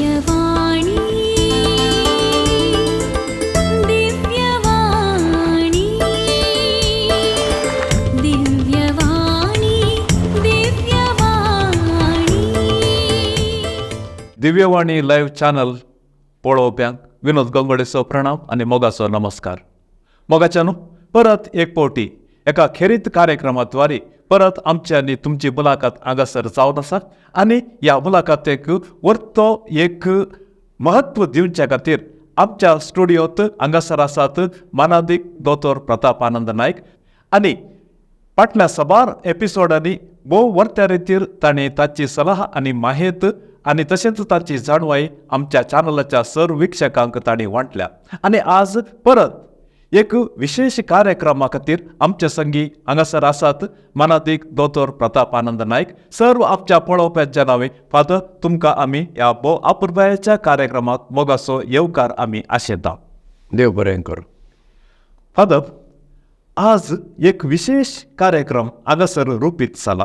Divyavani, Divyavani, Divyavani, Divyavani. Divyavani live channel पळोवप्यांक विनोद गंगोडेचो प्रणाम आनी मोगाचो नमस्कार. मोगाच्यानो, परत एक फावटी एका खेरीत कार्यक्रमाद्वारे परत आमची आनी तुमची मुलाखत हांगासर जावन आसा आनी ह्या मुलाखतीक वर्तो एक म्हत्व दिवच्या खातीर आमच्या स्टुडियोत हांगासर आसात मानादीक दोतोर प्रताप आनंद नायक. आनी फाटल्या साबार एपिसोडांनी भोव वर्त्या रितीर ताणें ताची सलाह आनी माहेत आनी तशेंच ताची जाणवाय आमच्या चॅनलाच्या सर्व विक्षकांक तांणी वांटल्या. आनी आज परत एक विशेश कार्यक्रमा खातीर आमचे संगी हांगासर आसात मानादीक दोतोर प्रताप आनंद नायक. सर्व आमच्या पळोवप्यांच्या नांवे फादर, तुमकां आमी ह्या भोव अपुरबायेच्या कार्यक्रमाक मोगाचो येवकार आमी आशेता. देव बरें करूं. फादर, आज एक विशेश कार्यक्रम हांगासर रुपीत जाला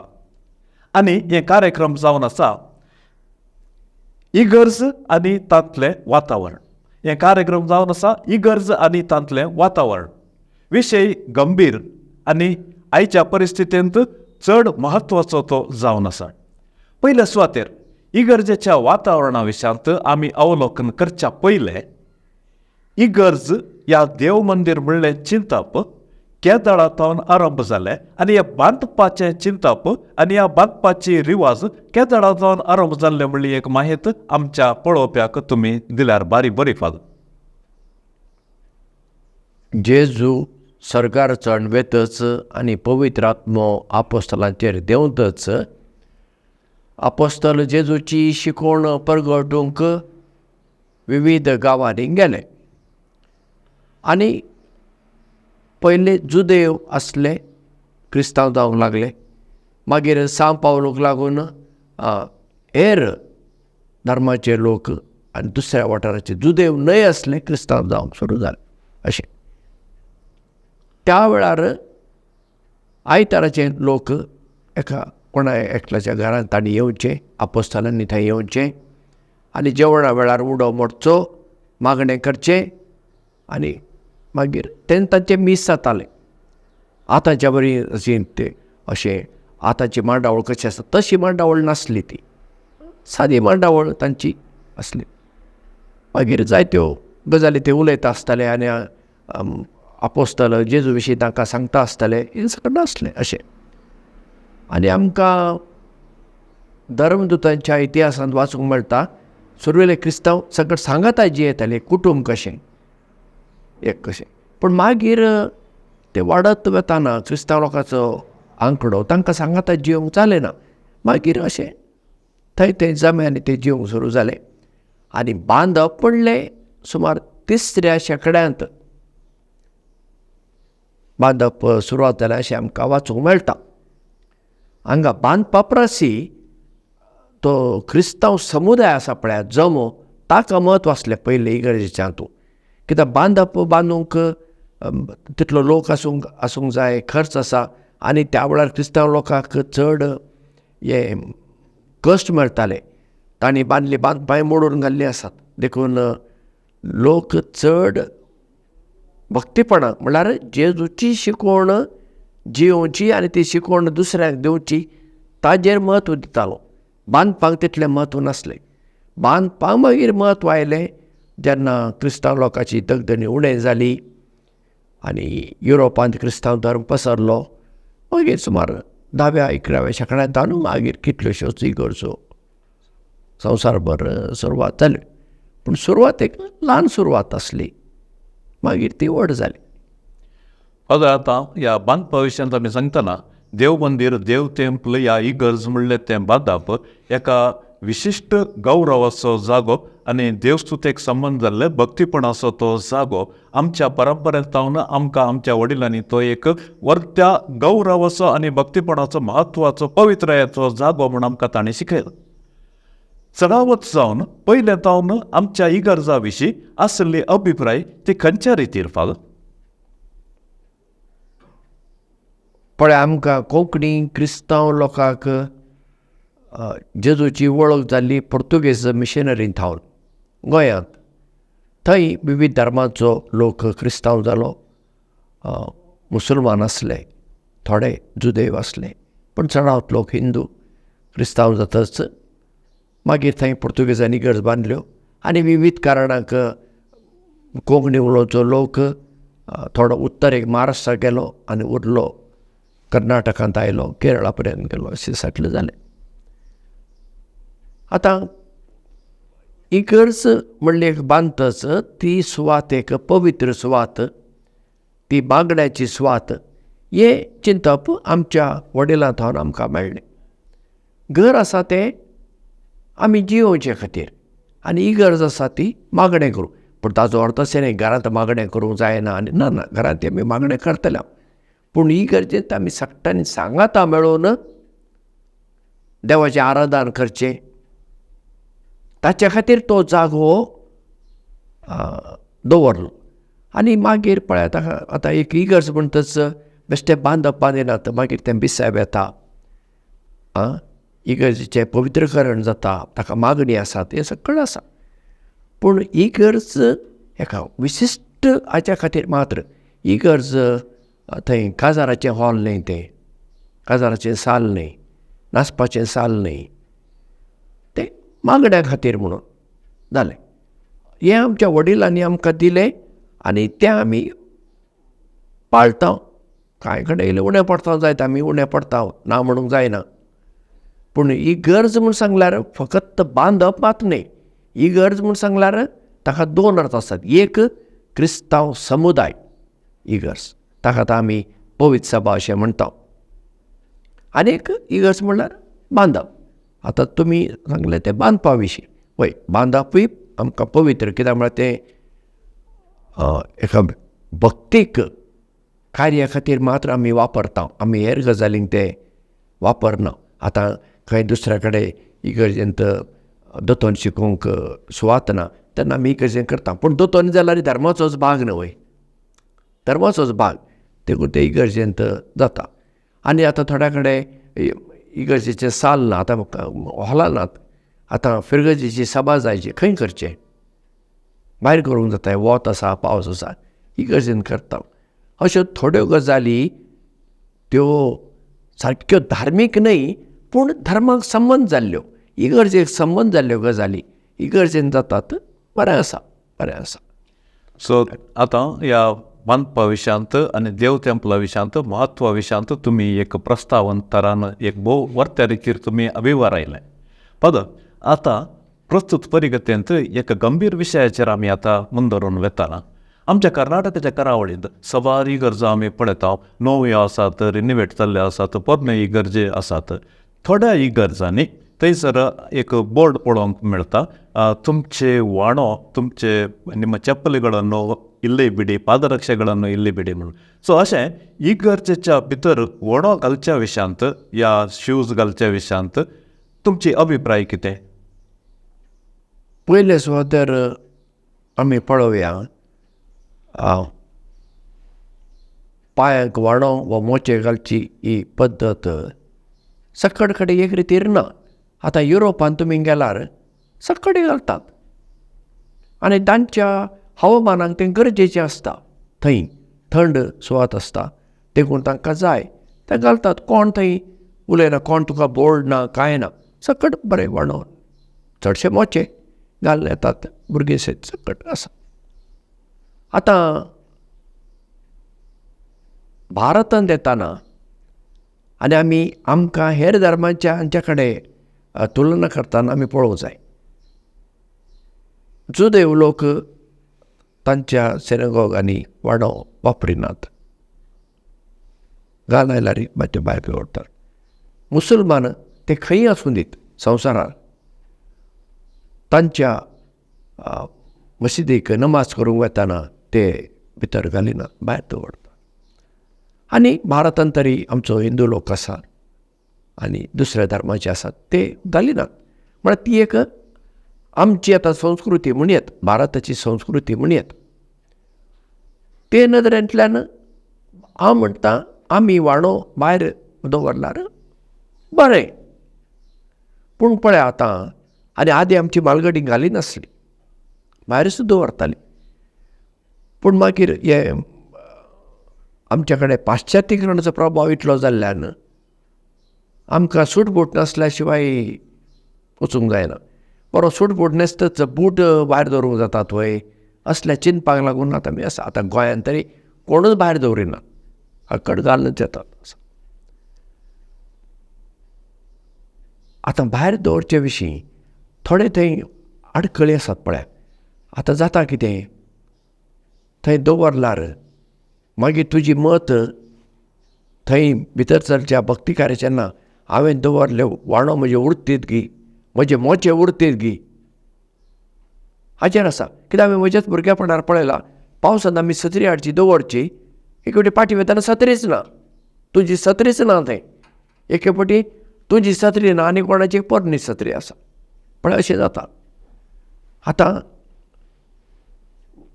आनी हे कार्यक्रम जावन आसा इगर्ज आनी तांतलें वातावरण. हे कार्यक्रम जावन आसा इगर्ज आनी तांतलें वातावरण. विशय गंभीर आनी आयच्या परिस्थितींत चड म्हत्वाचो तो जावन आसा. पयले सुवातेर इगर्जेच्या वातावरणा विशयांत आमी अवलोकन करच्या पयलें इगर्ज ह्या देव मंदीर म्हणलें चिंतप केदळा सावन आरंभ जालें आनी ह्या बांदपाचें चिंतप आनी ह्या बांदपाची रिवाज केदळा सावन आरंभ जाल्ले म्हणली एक माहिती आमच्या पळोवप्याक तुमी दिल्यार बारी बरी फादर. जेजू सर्गार चड वेतच आनी पवित्र आत्मो आपोस्तलांचेर देंवतच आपोस्तल जेजूची शिकवण परगटूंक विविध गांवांनी गेले. आनी पयले जुदेव आसले, क्रिस्तांव जावंक लागले. मागीर सांव पावलूक लागून हेर धर्माचे लोक आनी दुसऱ्या वाठाराचे जुदेव न्हय आसले क्रिस्तांव जावंक सुरू जाले. अशें त्या वेळार आयताराचे लोक एका कोणा एकल्याच्या घरांत तांणी येवचें, आपोस्तालांनी थंय येवचें आनी जेवणा वेळार उडो मोडचो, मागणें करचें आनी मागीर तेन्ना तांचें मीस जातालें. आतांच्या बरी अशी ते अशें आतांची मांडावळ कशी आसा तशी मांडावळ नासली, ती सादी मांडावळ तांची आसली. मागीर जायत्यो गजाली ते उलयता आसताले आनी आपोस्तल जेजू विशीं तांकां सांगता आसताले, हें सगळें नासलें अशें. आनी आमकां धर्मदुतांच्या इतिहासांत वाचूंक मेळटा, सुरवेले क्रिस्तांव सगळें सांगाता जियेताले, कुटूंब कशें एक कशें. पूण मागीर ते वाडत वतना क्रिस्तांव लोकांचो आंकडो तांकां सांगाता जिवंक जालें ना. मागीर अशें थंय थंय जम्यांनी ते जिवंक सुरू जाले. आनी बांदप पडलें सुमार तिसऱ्या शेंकड्यांत बांदप सुरवात जालें अशें आमकां वाचूंक मेळटा. हांगा बांदपा परसी तो क्रिस्तांव समुदाय आसा पळया जमो, ताका म्हत्व आसलें पयलें इगर्जेच्या हातूंत. कित्याक बांदप बांदूंक तितलो लोक आसूंक आसूंक जाय, खर्च आसा आनी त्या वेळार क्रिस्तांव लोकांक चड हे कश्ट मेळटाले. तांणी बांदली बांदपांय मोडून घाल्लीं आसात. देखून लोक चड भक्तीपणां म्हणल्यार जेजूची शिकवण जियोवची आनी ती शिकवण दुसऱ्यांक दिवची ताजेर म्हत्व दितालो. बांदपाक तितलें म्हत्व नासलें. बांदपाक मागीर म्हत्व आयलें जेन्ना क्रिस्तांव लोकांची दगदणी उणें जाली आनी युरोपांत क्रिस्तांव धर्म पसरलो. मागीर सुमार 10व्या 11व्या शेंकड्यांत मागीर कितल्योश्योच इगर्जो संवसारभर सुरवात जाली. पूण सुरवातेक ल्हान सुरवात आसली, मागीर ती व्हड जाली. फादर, आतां ह्या बांदपा विशयांत आमी सांगतना देव मंदीर, देव टेम्पल ह्या इगर्ज म्हणलें तें बांदप एका विशिश्ट गौरवाचो जागो आनी देवस्तुतेक संबंद जाल्ले भक्तीपणाचो तो जागो. आमच्या परंपरेंत सावन आमकां आमच्या वडिलांनी तो एक वर्त्या गौरवाचो आनी भक्तीपणाचो म्हत्वाचो पवित्रयाचो जागो म्हूण आमकां ताणें शिकयलो. चडावत जावन पयलें तावन आमच्या इगर्जा विशीं आसली अभिप्राय ती खंयच्या रितीर फादर? पळय, आमकां कोंकणी क्रिस्तांव लोकांक जेजूची वळख जाल्ली पुर्तुगेज मिशनरीन थावन गोंयांत. थंय विविध धर्माचो लोक क्रिस्तांव जालो, मुसलमान आसले, थोडे जुदेव आसले, पूण चडावत लोक हिंदू क्रिस्तांव जातच मागीर थंय पुर्तुगेजांनी इगर्ज बांदल्यो आनी विविध कारणांक कोंकणी उलोवचो लोक थोडो उत्तरेक महाराष्ट्राक गेलो आनी उरलो कर्नाटकांत आयलो, केरळा पर्यंत गेलो, अशें सेटल जालें. आतां इगर्ज म्हणली एक बांदतच ती सुवात एक पवित्र सुवात, ती बांगड्याची सुवात हें चिंतप आमच्या वडिलां थावन आमकां मेळ्ळें. घर आसा तें आमी जियोवचे खातीर आनी इगर्ज आसा ती मागणें करूंक. पूण ताजो अर्थ अशें न्ही घरांत मागणें करूंक जायना आनी ना ना, घरांत आमी मागणें करतले. पूण इगर्जेंत आमी सगळ्यांनी सांगाता मेळोवन देवाचें आराधन करचें, ताच्या खातीर तो जागो दवरलो. आनी मागीर पळयात आतां एक इगर्ज म्हणटच बेश्टें बांदप बांदिनात, मागीर तें बिसायब येता, आं इगर्जेचें पवित्रकरण जाता, ताका मागणी आसा, तें सगळें आसा. पूण इगर्ज एका विशिश्ट हाच्या खातीर मात्र इगर्ज थंय काजाराचें हॉल न्हय, तें काजाराचें साल न्हय, नाचपाचें साल न्हय, तें मागण्या खातीर म्हणून जालें. हें आमच्या वडिलांनी आमकां दिलें आनी तें आमी पाळटा. कांय कडेन इल्लें उणें पडटा जायत, आमी उणें पडटा ना म्हणूंक जायना. पूण इगर्ज म्हूण सांगल्यार फकत बांदप मात न्हय. इगर्ज म्हूण सांगल्यार ताका दोन अर्थ आसात. एक क्रिस्तांव समुदाय इगर्ज, ताका आतां आमी पवित्र सभा अशें म्हणटा, आनी एक इगर्ज म्हणल्यार बांदप. आतां तुमी सांगलें तें बांदपा विशीं, वय बांदपूय आमकां पवित्र, कित्याक म्हळ्यार तें एका भक्तीक कार्या खातीर मात्र आमी वापरता, आमी हेर गजालींक तें वापरना. आतां खंय दुसऱ्या कडेन इगर्जेंत दोतोन शिकोवंक सुवात ना तेन्ना आमी इगर्जेन करता. पूण दोतोन जाल्यार धर्माचोच भाग न्हय, धर्माचोच भाग, देखून ते इगर्जेंत जाता. आनी आतां थोड्या कडेन इगर्जेचें साल ना, आतां हॉलां नात, आतां फिरगर्जेची सभा जायची, खंय करचें? भायर करूंक जाता, वत आसा, पावस आसा, इगर्जेन करता. अश्यो थोड्यो गजाली त्यो सारक्यो धार्मीक न्हय पूण धर्माक संबंद जाल्ल्यो, इगर्जेक संबंद जाल्ल्यो गजाली इगर्जेन जातात. बरें आसा, बरें आसा. सो आतां ह्या बांदपा विशयांत आनी देव तेंपला विशयांत म्हत्वा विशयांत तुमी एक प्रस्तावन तरान एक भोव वर्त्या रितीर तुमी अभिवारायलें. पद आतां प्रस्तुत परिगतेंत एक गंभीर विशयाचेर आमी आतां मुंदरून वेताना. आमच्या कर्नाटकाच्या करावळींत सवार इगर्जो आमी पळयता, नव्यो आसात, रिनोवेट जाल्ल्यो आसात, पोरण्यो इगर्जी आसात. थोड्या इगर्जांनी थंयसर एक बोर्ड पळोवंक मेळटा, तुमचे व्हाणो, तुमचे निम चप्पलीಗಳನ್ನು इल्ले बिडी, पादरक्षेಗಳನ್ನು इल्ले बिडी म्हणून. सो अशें इगर्जेच्या भितर व्हणो घालच्या विशयांत या शूज घालच्या विशयांत तुमची अभिप्राय कितें? पयले सुवातेर आमी पळोवया, पांयांक व्हाणो वा मोचे घालची ही पद्दत सकड कडेन एक रितीर ना. आतां युरोपान तुमी गेल्यार सकड घालतात आनी तांच्या हवामानाक तें गरजेचें आसता, थंय थंड सुवात आसता देखून तांकां जाय तें घालतात. कोण थंय उलयना, कोण तुका बोर्ड ना, कांय ना, सकट बरें व्हाणो चडशे मोचे घालून येतात भुरगीं सयत सकट आसा. आतां भारतांत येताना आनी आमी आमकां हेर धर्मांच्या हांच्या कडेन तुलना करतना आमी पळोवंक जाय. जुदेव लोक तांच्या सिनेगॉगांनी वाणो वापरिनात, घाल आयल्यार मातशें भायर दवरतात. मुसलमान ते खंय आसूं दीत संवसारार, तांच्या मशिदीक नमाज करूंक वतना ते भितर घालिनात, भायर दवरतात. आनी भारतांत तरी आमचो हिंदू लोक आसा आनी दुसऱ्या धर्माचे आसात ते घालिनात. म्हळ्यार ती एक आमची आतां संस्कृती म्हणयत, भारताची संस्कृती म्हणयत. ते नदरेंतल्यान हांव म्हणटा आमी व्हाणो भायर दवरल्यार बरें. पूण पळय आतां, आनी आदी आमची म्हालगडी घाली नासली, भायरच दवरताली. पूण मागीर हे आमच्या कडेन पाश्चात्यीकरणाचो प्रभाव इतलो जाल्ल्यान आमकां सूट बूट नासल्या शिवाय वचूंक जायना. बरो सूट बूट न्हेसतच बूट भायर दवरूंक जातात वय असल्या चिंतपाक लागून आतां आमी आसा. आतां गोंयांत तरी कोणूच भायर दवरिना, अकड घालूनच येतात. आतां भायर दवरचे विशीं थोडे थंय आडखळी आसात पळया. आतां जाता कितें, थंय दवरल्यार मागीर तुजी मत थंय भितर चलच्या भक्ती कार्याचें ना, हांवें दवरले वाणो म्हजे उरतीत गी, म्हजे मोचे उरतीत गी, हाचेर आसा. कित्याक हांवें म्हज्याच भुरगेपणार पळयलां, पावसांत आमी सत्री हाडची दवरची, एक फावटी पाटी वतना सत्रीच ना, तुजी सत्रीच ना थंय, एके फावटी तुजी सत्री ना आनी कोणाची पोरणी सत्री आसा. पण अशें जाता. आतां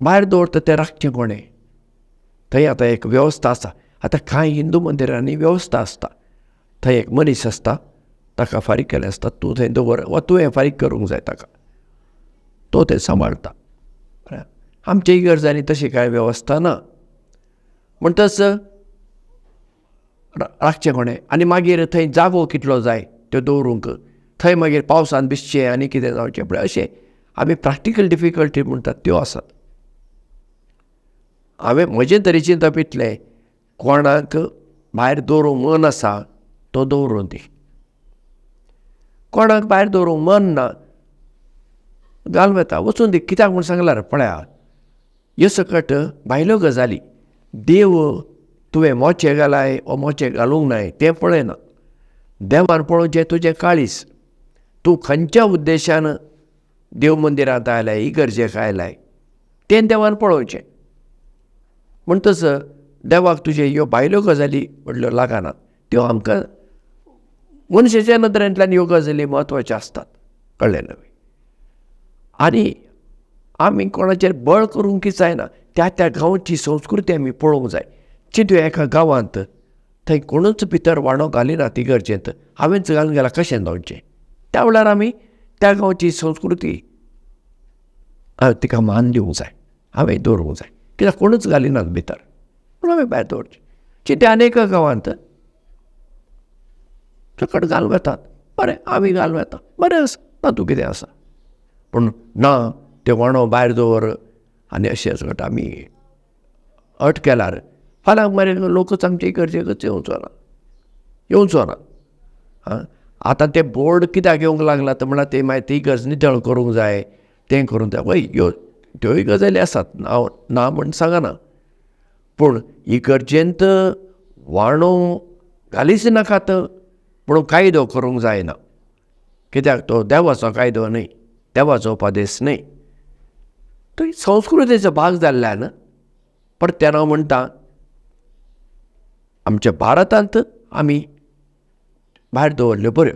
भायर दवरता तें राखचें कोणें, थंय आतां एक वेवस्था आसा. आतां कांय हिंदू मंदिरांनी वेवस्था आसता, थंय एक मनीस आसता, ताका फारीक केलें आसता, तूं थंय दवर वा तुवें फारीक करूंक जाय ताका, तो थंय सांबाळटा. आमच्या इगर्जांनी तशी कांय वेवस्था ना, म्हणटच राखचें कोणें. आनी मागीर थंय जागो कितलो जाय त्यो दवरूंक, थंय मागीर पावसान भिजचें आनी कितें जावचें पळय, अशें आमी प्रॅक्टिकल डिफिकल्टी म्हणटात त्यो आसात. हांवें म्हजें तरी चिंतप इतलें, कोणाक भायर दवरूंक मन आसा तो दवरूं दी, कोणाक भायर दवरूंक मन ना घालूं येता, वचून दी. कित्याक म्हूण सांगल्यार पळया, ह्यो सकट भायल्यो गजाली, देव तुवें मोचे घालाय वो मोचे घालूंक नाय तें पळयना, देवान पळोवचें तुजें काळीज, तूं खंयच्या उद्देशान देव मंदिरांत आयलाय, इगर्जेक आयलाय तें देवान पळोवचें. म्हणटच देवाक तुजे ह्यो भायल्यो गजाली व्हडल्यो लागना, त्यो आमकां मनशाच्या नदरेंतल्यान ह्यो गजाली म्हत्वाच्यो आसतात, कळ्ळें न्हय. आनी आमी कोणाचेर बळ करूंक जायना, त्या त्या गांवची संस्कृती आमी पळोवंक जाय. चिंतूया एका गांवांत थंय कोणूच भितर वाणो घालिना इगर्जेंत, हांवेंच घालून गेल्यार कशें जावचें, त्या वेळार आमी त्या गांवची संस्कृती तिका मान दिवंक जाय, हांवें दवरूंक जाय, कित्याक कोणूच घालिनात भितर, पूण हांवें भायर दवरचें. चिंतूया आनी एका गांवांत सकट घालूं येतात, बरें आमी घालूं येता, बरें आसा, तातूंत कितें आसा, पूण ना ते वाणो भायर दवर आनी अशें सकट आमी अट केल्यार फाल्यां मरे लोकूच आमचे इगर्जेकच येवचो ना, येवचो ना. आं, आतां ते बोर्ड कित्याक येवंक लागला तर म्हणल्यार ते मागीर ती इगर्ज नितळ करूंक जाय, तें करूंक जाय. वय ह्यो त्योय गजाली आसात, हांव ना म्हण सांगना, पूण इगर्जेंत वाणो घालीच नाकात म्हणून कायदो करूंक जायना, कित्याक तो देवाचो कायदो न्हय, देवाचो उपदेश न्हय, तो संस्कृतीचो भाग जाल्ल्यान. परत्यान हांव म्हणटा, आमच्या भारतांत आमी भायर दवरल्यो बऱ्यो,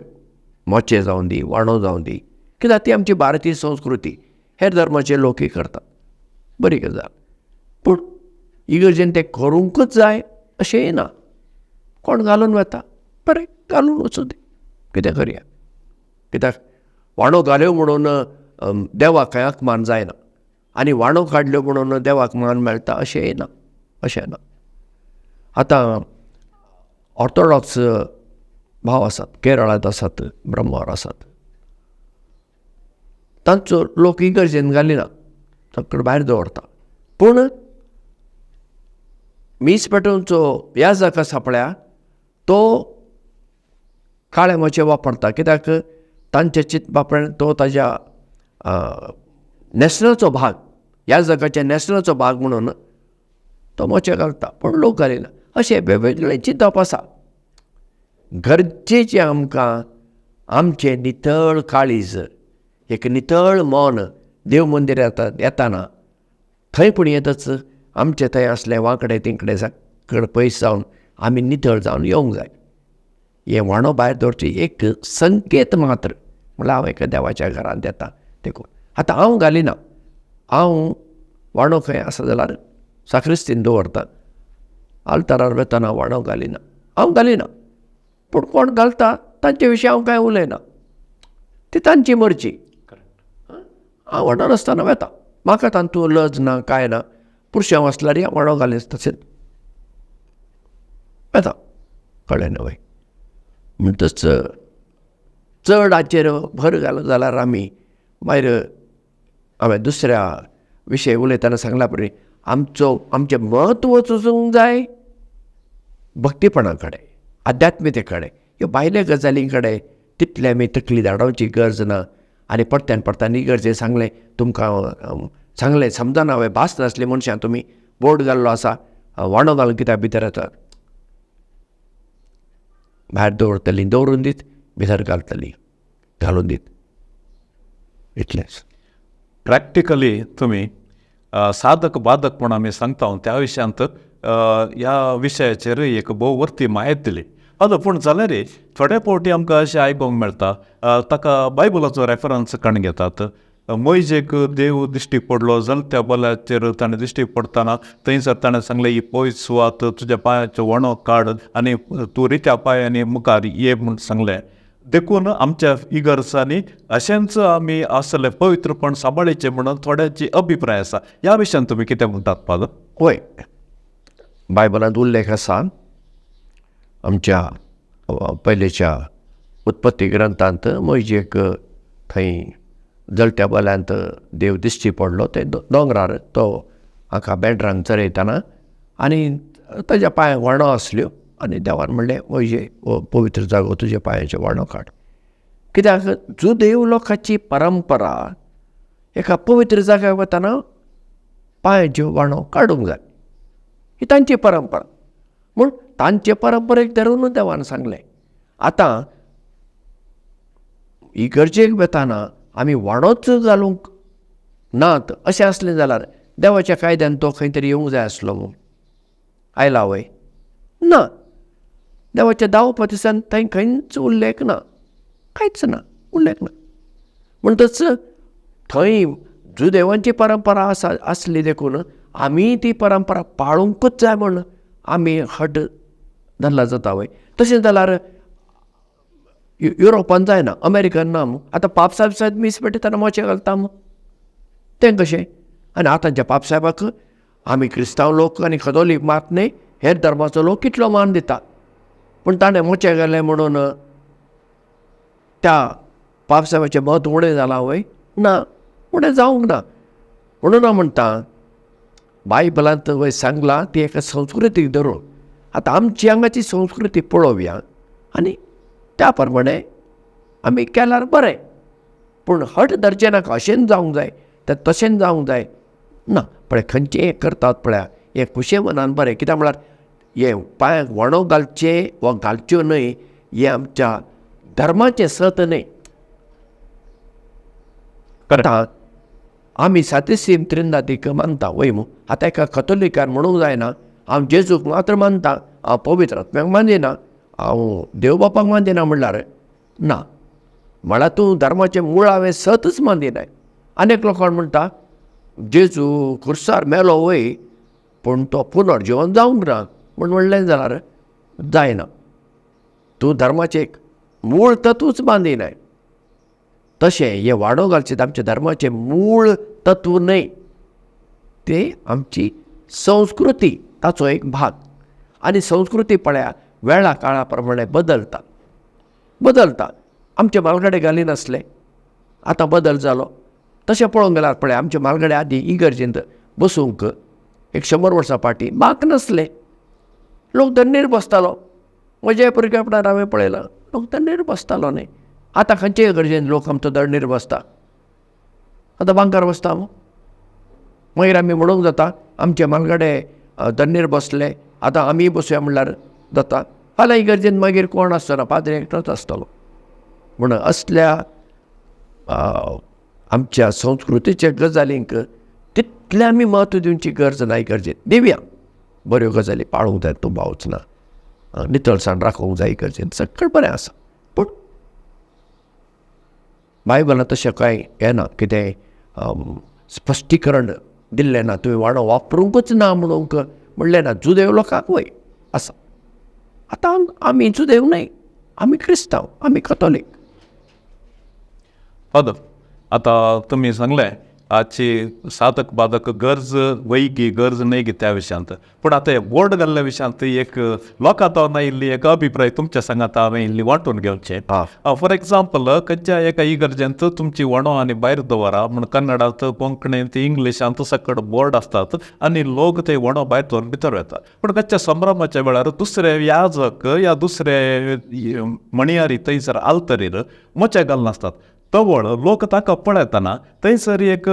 मोचे जावं दी, वाणो जावं दी, कित्याक ती आमची भारतीय संस्कृती, हेर धर्माचे लोकूय करतात, बरी गजाल. पूण इगर्जेन तें करूंकच जाय अशेंय ना, कोण घालून वता बरें घालून वचूं दी, कितें करया, कित्याक वाणो घाल्यो म्हणून देवाक कांय अपमान जायना, आनी वाणो काडल्यो म्हणून देवाक मान मेळटा अशेंय ना, अशें ना. आतां ऑर्थोडॉक्स भाव आसात, केरळांत आसात, ब्रह्मार आसात, तांचो लोक इगर्जेन घालिना, सगळें भायर दवरता. पूण मीस पेटोवचो याजक आसा पळया, तो काळे मोचे वापरता, कित्याक तांच्या चिंतपा प्रमाण तो ताज्या न्हेसणाचो भाग, याजकाच्या न्हेसणाचो भाग म्हणून तो मोचे घालता, पूण लोक घालिना. अशें वेगवेगळे चिंतप आसा. गरजेचें आमकां आमचें नितळ काळीज, एक नितळ मन देव मंदिरांत येताना थंय पूण येतच आमचें थंय आसलें वांकडे तिकडे सगळें पयस जावन आमी नितळ जावन येवंक जाय. हें वाणो भायर दवरचें एक संकेत मात्र, म्हणल्यार हांव एका देवाच्या घरांत येता देखून. आतां हांव घालिना, हांव वाणो खंय आसा जाल्यार साक्रिस्तीन दवरता, आल्तारार वतना वाणो घालिना, हांव घालिना, पूण कोण घालता तांचे विशीं हांव कांय उलयना. ती तांची मर्जी. हांव व्हडो नासतना वेता, म्हाका तांतूं लज ना कांय ना. पुरुशांव आसल्यार हांव व्हडो घालीत तशेंच वेता, कळ्ळें न्हय? म्हणटच चड हाचेर भर घालो जाल्यार आमी मागीर हांवें दुसऱ्या विशय उलयतना सांगला पळय, आमचो आमचें म्हत्व वचूंक जाय भक्तीपणा कडेन, आध्यात्मिकते कडेन. ह्यो भायल्या गजालीं कडेन तितलें आमी तकली धाडावची गरज ना. आनी परत्यान परत्यान इगर्जेक सांगलें, तुमकां सांगलें समजना हांवें, भास नासली मनशां तुमी बोर्ड घाल्लो आसा, वाणो घालून कित्याक भितर येतात? भायर दवरतलीं, दवरून दीत, भितर घालतलीं, घालून दीत, इतलेंच. प्रॅक्टिकली तुमी साधक बाधक म्हूण आमी सांगता त्या विशयांत ह्या विशयाचेर एक भोव वर्ती म्हायती दिली. आतां पूण जाल्यार थोडे फावटी आमकां अशें आयकूंक मेळटा, ताका बायबलाचो रेफरन्स काडून घेतात. मोयजेक देव दिश्टीक पडलो, जलत्या बल्याचेर ताणें दिश्टीक पडटना थंयसर ताणें सांगलें, ही पयस सुवात, तुज्या पांयाच्यो वणो काड आनी तूं रित्या पांयांनी मुखार ये म्हूण सांगलें. देखून आमच्या इगर्जांनी अशेंच आमी आसले पवित्रपण सांबाळचें म्हणून थोड्यांची अभिप्राय आसा. ह्या विशयान तुमी कितें म्हणटात फादर? हय, बायबलांत उल्लेख आसा आमच्या पयलेच्या उत्पत्ती ग्रंथांत मोयजेक थंय जळत्या बल्यांत देव दिश्टी पडलो, ते दोंगरार तो हाका बेंड्रांक चरयतना आनी ताज्या पांयांक व्हाणो आसल्यो आनी देवान म्हणलें, मोयजे हो पवित्र जागो, तुज्या पांयाच्यो व्हाणो काड. कित्याक जुदेव लोकांची परंपरा एका पवित्र जाग्यार वतना पांयाच्यो व्हाणो काडूंक जाय, ही तांची परंपरा. म्हूण तांचे परंपरेक धरून देवान सांगलें. आतां इगर्जेक वतना आमी वाडोच घालूंक नात अशें आसलें जाल्यार देवाच्या कायद्यान तो खंय तरी येवंक जाय आसलो म्हूण आयला वय? ना. देवाच्या दावपा दिसान थंय खंयच उल्लेख ना, कांयच ना, उल्लेख ना. म्हणटच थंय जुदेवांची परंपरा आसा आसली देखून आमी ती परंपरा पाळुंकूच जाय म्हूण आमी हट धरला जाता वय? तशें जाल्यार युरोपान जायना, अमेरिकन ना मू. आतां पापसाहेब सायब मीस पेटयतना मोचे घालता मू, तें कशें? आनी आतांच्या पापसाहेबाक आमी क्रिस्तांव लोक आनी कतोलीक मात न्हय, हेर धर्माचो लोक कितलो मान दिता, पूण ताणें मोचे घाले म्हणून त्या पापसाहेबाचें म्हत्व उणें जालां वय? ना, उणें जावंक ना. म्हणून हांव म्हणटा बायबलांत वय सांगलां ती एका संस्कृतीक धरून. आतां आमची हांगाची संस्कृती पळोवया आनी त्या प्रमाणे आमी केल्यार बरें, पूण हट धरचें नाका, अशेंच जावंक जाय, तें तशेंच जावंक जाय ना. पळय खंयचें करतात पळया, हें खुशे मनान बरें. कित्याक म्हळ्यार हें पांयांक व्हाणो घालचें वा घालच्यो न्हय हें आमच्या धर्माचें सत न्हय. आतां आमी सातिसीम त्रिंदादीक मानता वय मू. आतां एका कतोलिकान म्हणूंक जायना हांव जेजूक मात्र मानता, हांव पवित्र आत्म्याक मानिना, हांव देव बापाक मानिना म्हणल्यार ना. म्हळ्यार तूं धर्माचें मुळावें सतच मानिनाय. आनी एक लोकांक म्हणटा जेजू खुर्सार मेलो वय, पूण तो पुनर्जिवन जावंक ना म्हूण म्हणलें जाल्यार जायना. तूं धर्माचें एक मूळ तत्वूच मानिनाय. तशें हें वाडो घालचें आमच्या धर्माचें मूळ तत्व न्हय, तें आमची संस्कृती ताचो एक भाग. आनी संस्कृती पळया वेळा काळा प्रमाणे बदलता बदलता. आमचे म्हालगडे घालिनासले, आतां बदल जालो. तशें पळोवंक गेल्यार पळय आमचे म्हालगडे आदीं इगर्जेंत बसूंक 100 वर्सां फाटीं बांक नासले, लोक दण्णीर बसतालो. म्हज्या भुरगेपणार हांवें पळयलां लोक दण्णीर बसतालो न्हय. आतां खंयचे इगर्जेन लोक आमचो दण्णीर बसता, आतां बांकार बसता मू. मागीर आमी म्हणूंक जाता आमचे म्हालगडे दण्णीर बसले, आतां आमी बसया म्हणल्यार जाता. फाल्यां इगर्जेन मागीर कोण आसचो ना, पाद्री एकटोच आसतलो. म्हूण असल्या आमच्या संस्कृतीच्या गजालींक तितलें आमी म्हत्व दिवची गरज ना. इगर्जेन दिवया, बऱ्यो गजाली पाळूंक जाय, तूं भावच ना, नितळसाण राखूंक जाय इगर्जेन, सगळें बरें आसा. पूण बायबलांत तशें कांय येना, कितें स्पश्टीकरण दिल्लें ना, तुवें वाणो वापरूंकच ना म्हणूंक म्हणलें ना. जुदेव लोकांक वय आसा. आतां आमी जुदेव न्हय, आमी क्रिस्तांव, आमी कतोलीक. फादर, आतां तुमी सांगलें आजची साधक बाधक गरज वैगी गरज न्हय गी त्या विशयांत, पूण आतां हे बोर्ड घाल्ल्या विशयांत एक लोकां तो आयिल्ली एक अभिप्राय तुमच्या सांगात हांवें इल्ली वांटून घेवचें. फॉर एग्जाम्पल, खंयच्या एका इगर्जेंत तुमची वणो आनी भायर दवरा म्हूण कन्नडांत, कोंकणींत, इंग्लिशांत सकट बोर्ड आसतात आनी लोक ते वणो भायर दवरून भितर वतात. पूण खंयच्या संभ्रमाच्या वेळार दुसरे याजक या दुसरे मणयारी थंयसर आल्तरीर मोचे घालनासतात, तवळ लोक ताका पळयतना थंयसर एक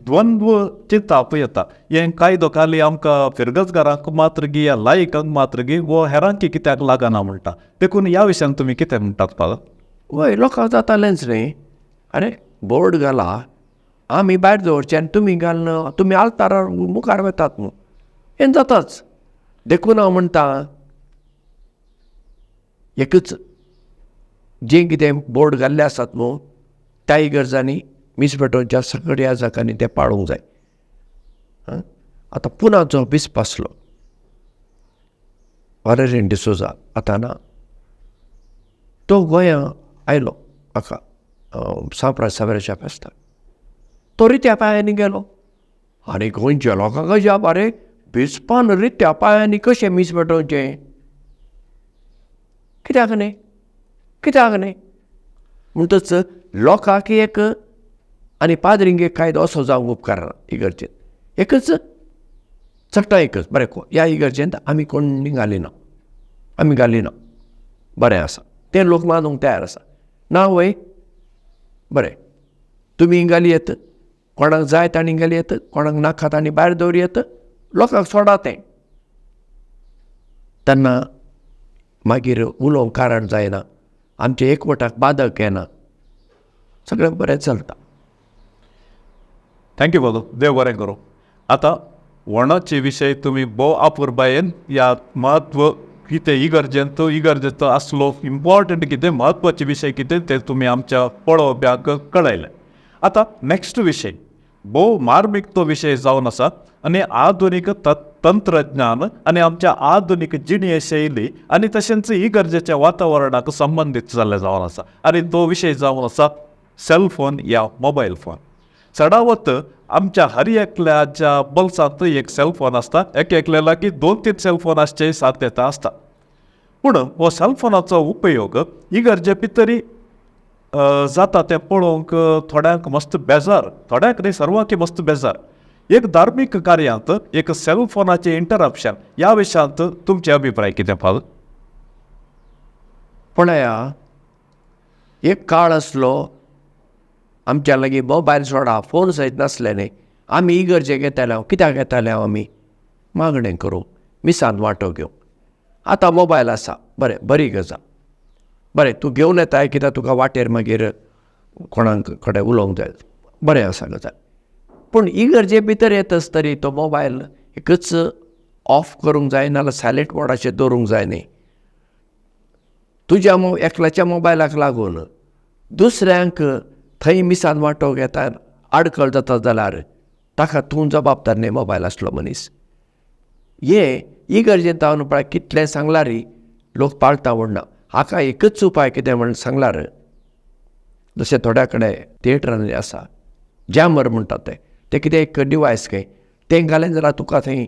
द्वंद्व चिंताप येता. हें कायदो खाली आमकां फिरगजगारांक मात्र गी या लायकांक मात्र गी वो हेरांकी कित्याक लागना म्हणटा. देखून ह्या विशयान तुमी कितें म्हणटात फादर? वय, लोकांक जातालेंच न्ही, आरे बोर्ड घाला आमी भायर दवरचे आनी तुमी घालना, तुमी आल्तारार मुखार वतात न्हू, हें जाताच. देखून हांव म्हणटा एकूच जें कितें बोर्ड घाल्ले आसात न्हू त्या इगर्जांनी मीस पेटोवच्या सगळ्या याजकांनी तें पाळूंक जाय. आतां पुनाचो बिस्प आसलो वालेरियन डिसोजा, आतां ना, तो गोंया आयलो हाका सांप्रा सावऱ्याच्या फेस्ताक, तो रित्या पांयांनी गेलो आनी गोंयच्या लोकांक अजाप, आरे बिस्पान रित्या पांयांनी कशें मीस पेटोवचें, कित्याक न्ही, कित्याक न्ही. म्हणटच लोकांक एक आनी पाद्रींक एक कायदो असो जावंक उपकारना इगर्जेंत, एकच चडटा एकच बरें ह्या इगर्जेंत आमी कोण घालिना, आमी घालिना, बरें आसा, तें लोक मानूंक तयार आसा. ना वय, बरें तुमी घाली येत, कोणाक जाय तांणी घाली येत, कोणाक नाका तांणी भायर दवर येत, लोकांक सोडा तें. तेन्ना मागीर उलोवंक कारण जायना, आमच्या एकवटाक बाधक येना, सगळें बरें चलता. Thank you father, देव बरें करूं. आतां वणाचे विशय तुमी भोव आपुरबायेन ह्या म्हत्व कितें इगर्जेंत इगर्जेचो आसलो इम्पॉर्टंट कितें म्हत्वाचे विशय कितें ते तुमी आमच्या पळोवप्याक कळयले. आतां नॅक्स्ट विशय भोव मार्मीक तो विशय जावन आसा आनी आधुनीक तंत्रज्ञान आनी आमच्या आधुनीक जिणे शैली आनी तशेंच इगर्जेच्या वातावरणाक संबंदीत जाल्लें जावन आसा आनी तो विशय जावन आसा सेलफोन या मोबायल फोन. चडावत आमच्या हर एकल्याच्या बोल्सांत एक सेलफोन आसता, एक एकल्या लागीं 2-3 सेलफोन आसचे साध्यता आसता. पूण हो सेलफोनाचो उपयोग इगर्जे भितरी जाता तें पळोवंक थोड्यांक मस्त बेजार, थोड्यांक न्ही सर्वांक मस्त बेजार. एक धार्मीक कार्यांत एक सेलफोनाचें इंटरप्शन ह्या विशयांत तुमचे अभिप्राय कितें फादर? पळया, एक काळ आसलो आमच्या लागीं मोबायल सोडा फोन सयत नासले न्ही, आमी इगर्जेक येताले. कित्याक येताले आमी? मागणें करूंक, मिसान वांटो घेवंक. आतां मोबायल आसा, बरें, बरी गजाल, बरें तूं घेवन येताय कित्याक तुका वाटेर मागीर कोणाक कडेन उलोवंक जाय, बरें आसा गजाल. पूण इगर्जे भितर येत आसतरी तो मोबायल एकच ऑफ करूंक जाय, नाजाल्यार सायलेंट मोडाचेर दवरूंक जाय न्ही. तुज्या एकल्याच्या मोबायलाक लागून दुसऱ्यांक थंय मिसान वांटो घेता आडखळ जाता जाल्यार ताका तूं जबाबदार न्ही मोबायल आसलो मनीस. हे इगर्जेंत हांव पळय कितलें सांगलार लोक पाळटा म्हण ना. हाका एकच उपाय कितें म्हण सांगलार, जशें थोड्या कडेन थिएटरांनी आसा जॅमर म्हणटात ते, तें कितें एक डिवायस खंय, तें घालें जाल्यार तुका थंय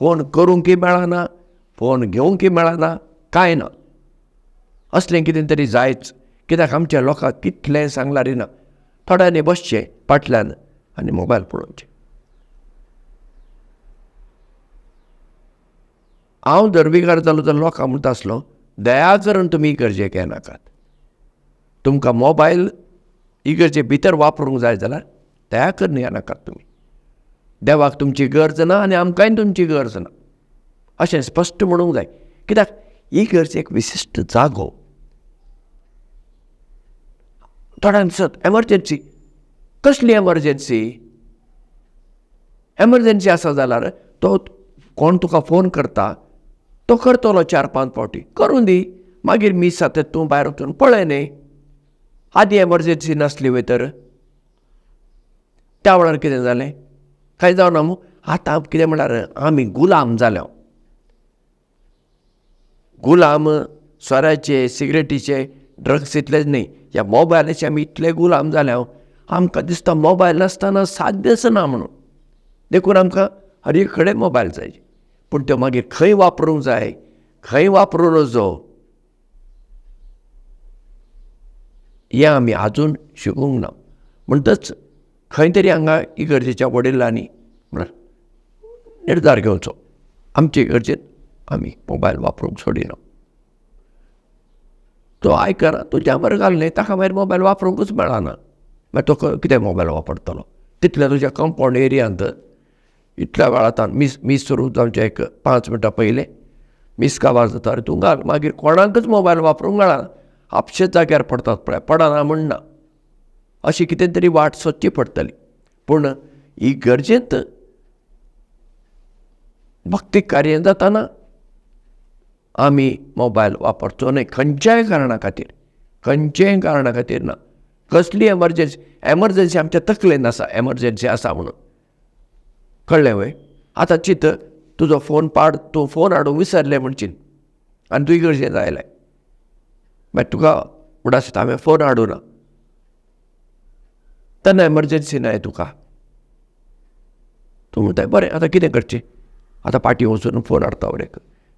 फोन करूंकय मेळना, फोन घेवंकय मेळना, कांय ना. असलें कितें तरी जायच, कित्याक आमच्या लोकांक कितलें सांगलार ना. थोड्यांनी बसचें फाटल्यान आनी मोबायल पळोवचें. हांव दर्वीकार जालो जाल्यार लोकांक म्हणटा आसलो, दया करून तुमी इगर्जेक येनाकात, तुमकां मोबायल इगर्जे भितर वापरूंक जाय जाल्यार दया करून येनाकात तुमी, देवाक तुमची गरज ना आनी आमकांय तुमची गरज ना, अशें स्पश्ट म्हणूंक जाय. कित्याक इगर्ज एक विशिश्ट जागो. थोड्यांक दिसत एमर्जन्सी, कसली एमर्जन्सी? एमर्जन्सी आसा जाल्यार तो कोण तुका फोन करता तो करतलो 4-5 फावटी, करूं दी, मागीर मीस जाता तूं भायर वचून पळय न्ही. आदीं एमर्जन्सी नासली वय तर त्या वेळार कितें जालें? कांय जावना मू. आतां कितें म्हळ्यार आमी गुलाम जाल्या, गुलाम सोऱ्याचे, सिगरेटीचे, ड्रग्स इतलेच न्ही, ह्या मोबायलाचे आमी इतले गुलाम जाल्या. आमकां दिसता मोबायल नासतना साध्यच ना म्हणून, देखून आमकां हर एक कडेन मोबायल जाय. पूण त्यो मागीर खंय वापरूंक जाय, खंय वापरूं नजो हें आमी आजून शिकूंक ना. म्हणटच खंय तरी हांगा इगर्जेच्या वडिलांनी म्हळ्यार निर्धार घेवचो, आमचे इगर्जेंत आमी मोबायल वापरूंक सोडिना. तो आयकना, तो जामर घाल न्ही, ताका मागीर मोबायल वापरूंकूच मेळना. मागीर तो कितें मोबायल वापरतलो? तितल्या तुज्या कंपावंड एरियांत इतल्या वेळांत मीस मीस सुरू जावचें एक 5 मिनटां पयलें मीस काबार जाता तूं घाल, मागीर कोणाकच मोबायल वापरूंक मेळना. आपशेच जाग्यार पडतात पळय, पडना म्हणना, अशी कितें तरी वाट सोदची पडटली. पूण ही गरजेंत भक्ती कार्य जाताना आमी मोबायल वापरचो न्हय, खंयच्याय कारणा खातीर, खंयच्याय कारणा खातीर ना. कसली एमर्जन्सी, एमर्जन्सी आमच्या तकलेन आसा, एमर्जन्सी आसा म्हणून, कळ्ळें वय? आतां चिंत, तुजो फोन पाड, तूं फोन हाडूंक विसरलें म्हण चिंत आनी तूं इगर्जेंत आयलें, मागीर तुका उडास येता हांवें फोन हाडूं ना, तेन्ना एमर्जन्सी नाय तुका. तूं म्हणटा बरें आतां कितें करचें, आतां पाटी वचून फोन हाडटा वरे,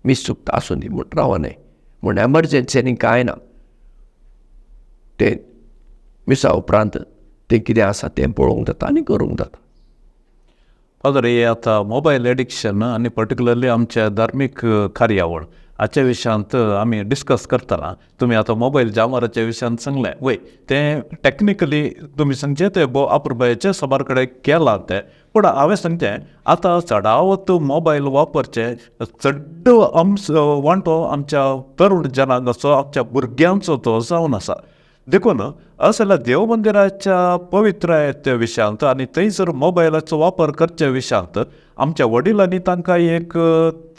मीस चुकता आसूं दी म्हूण रावना न्हय. म्हूण एमर्जन्सी आनी कांय ना, तें मिसा उपरांत तें कितें आसा तें पळोवंक जाता आनी करूंक जाता. फादर, हे आतां मोबायल एडिक्शन आनी पर्टिकुलरली आमच्या धार्मीक कार्यावळ हाच्या विशयांत आमी डिस्कस करतना तुमी आतां मोबायल जामराच्या विशयांत सांगलें वय, तें टॅक्निकली तुमी सांगचें तें भोव अपुरबायेचें साबार कडेन केलां तें. पूण हांवें सांगचें आतां चडावत मोबायल वापरचें चड आमचो वांटो आमच्या तरुण जनांगाचो, आमच्या भुरग्यांचो तो जावन आसा. देखून अशें जाल्यार देव मंदिराच्या पवित्रायेच्या विशयांत आनी थंयसर मोबायलाचो वापर करच्या विशयांत आमच्या वडिलांनी तांकां एक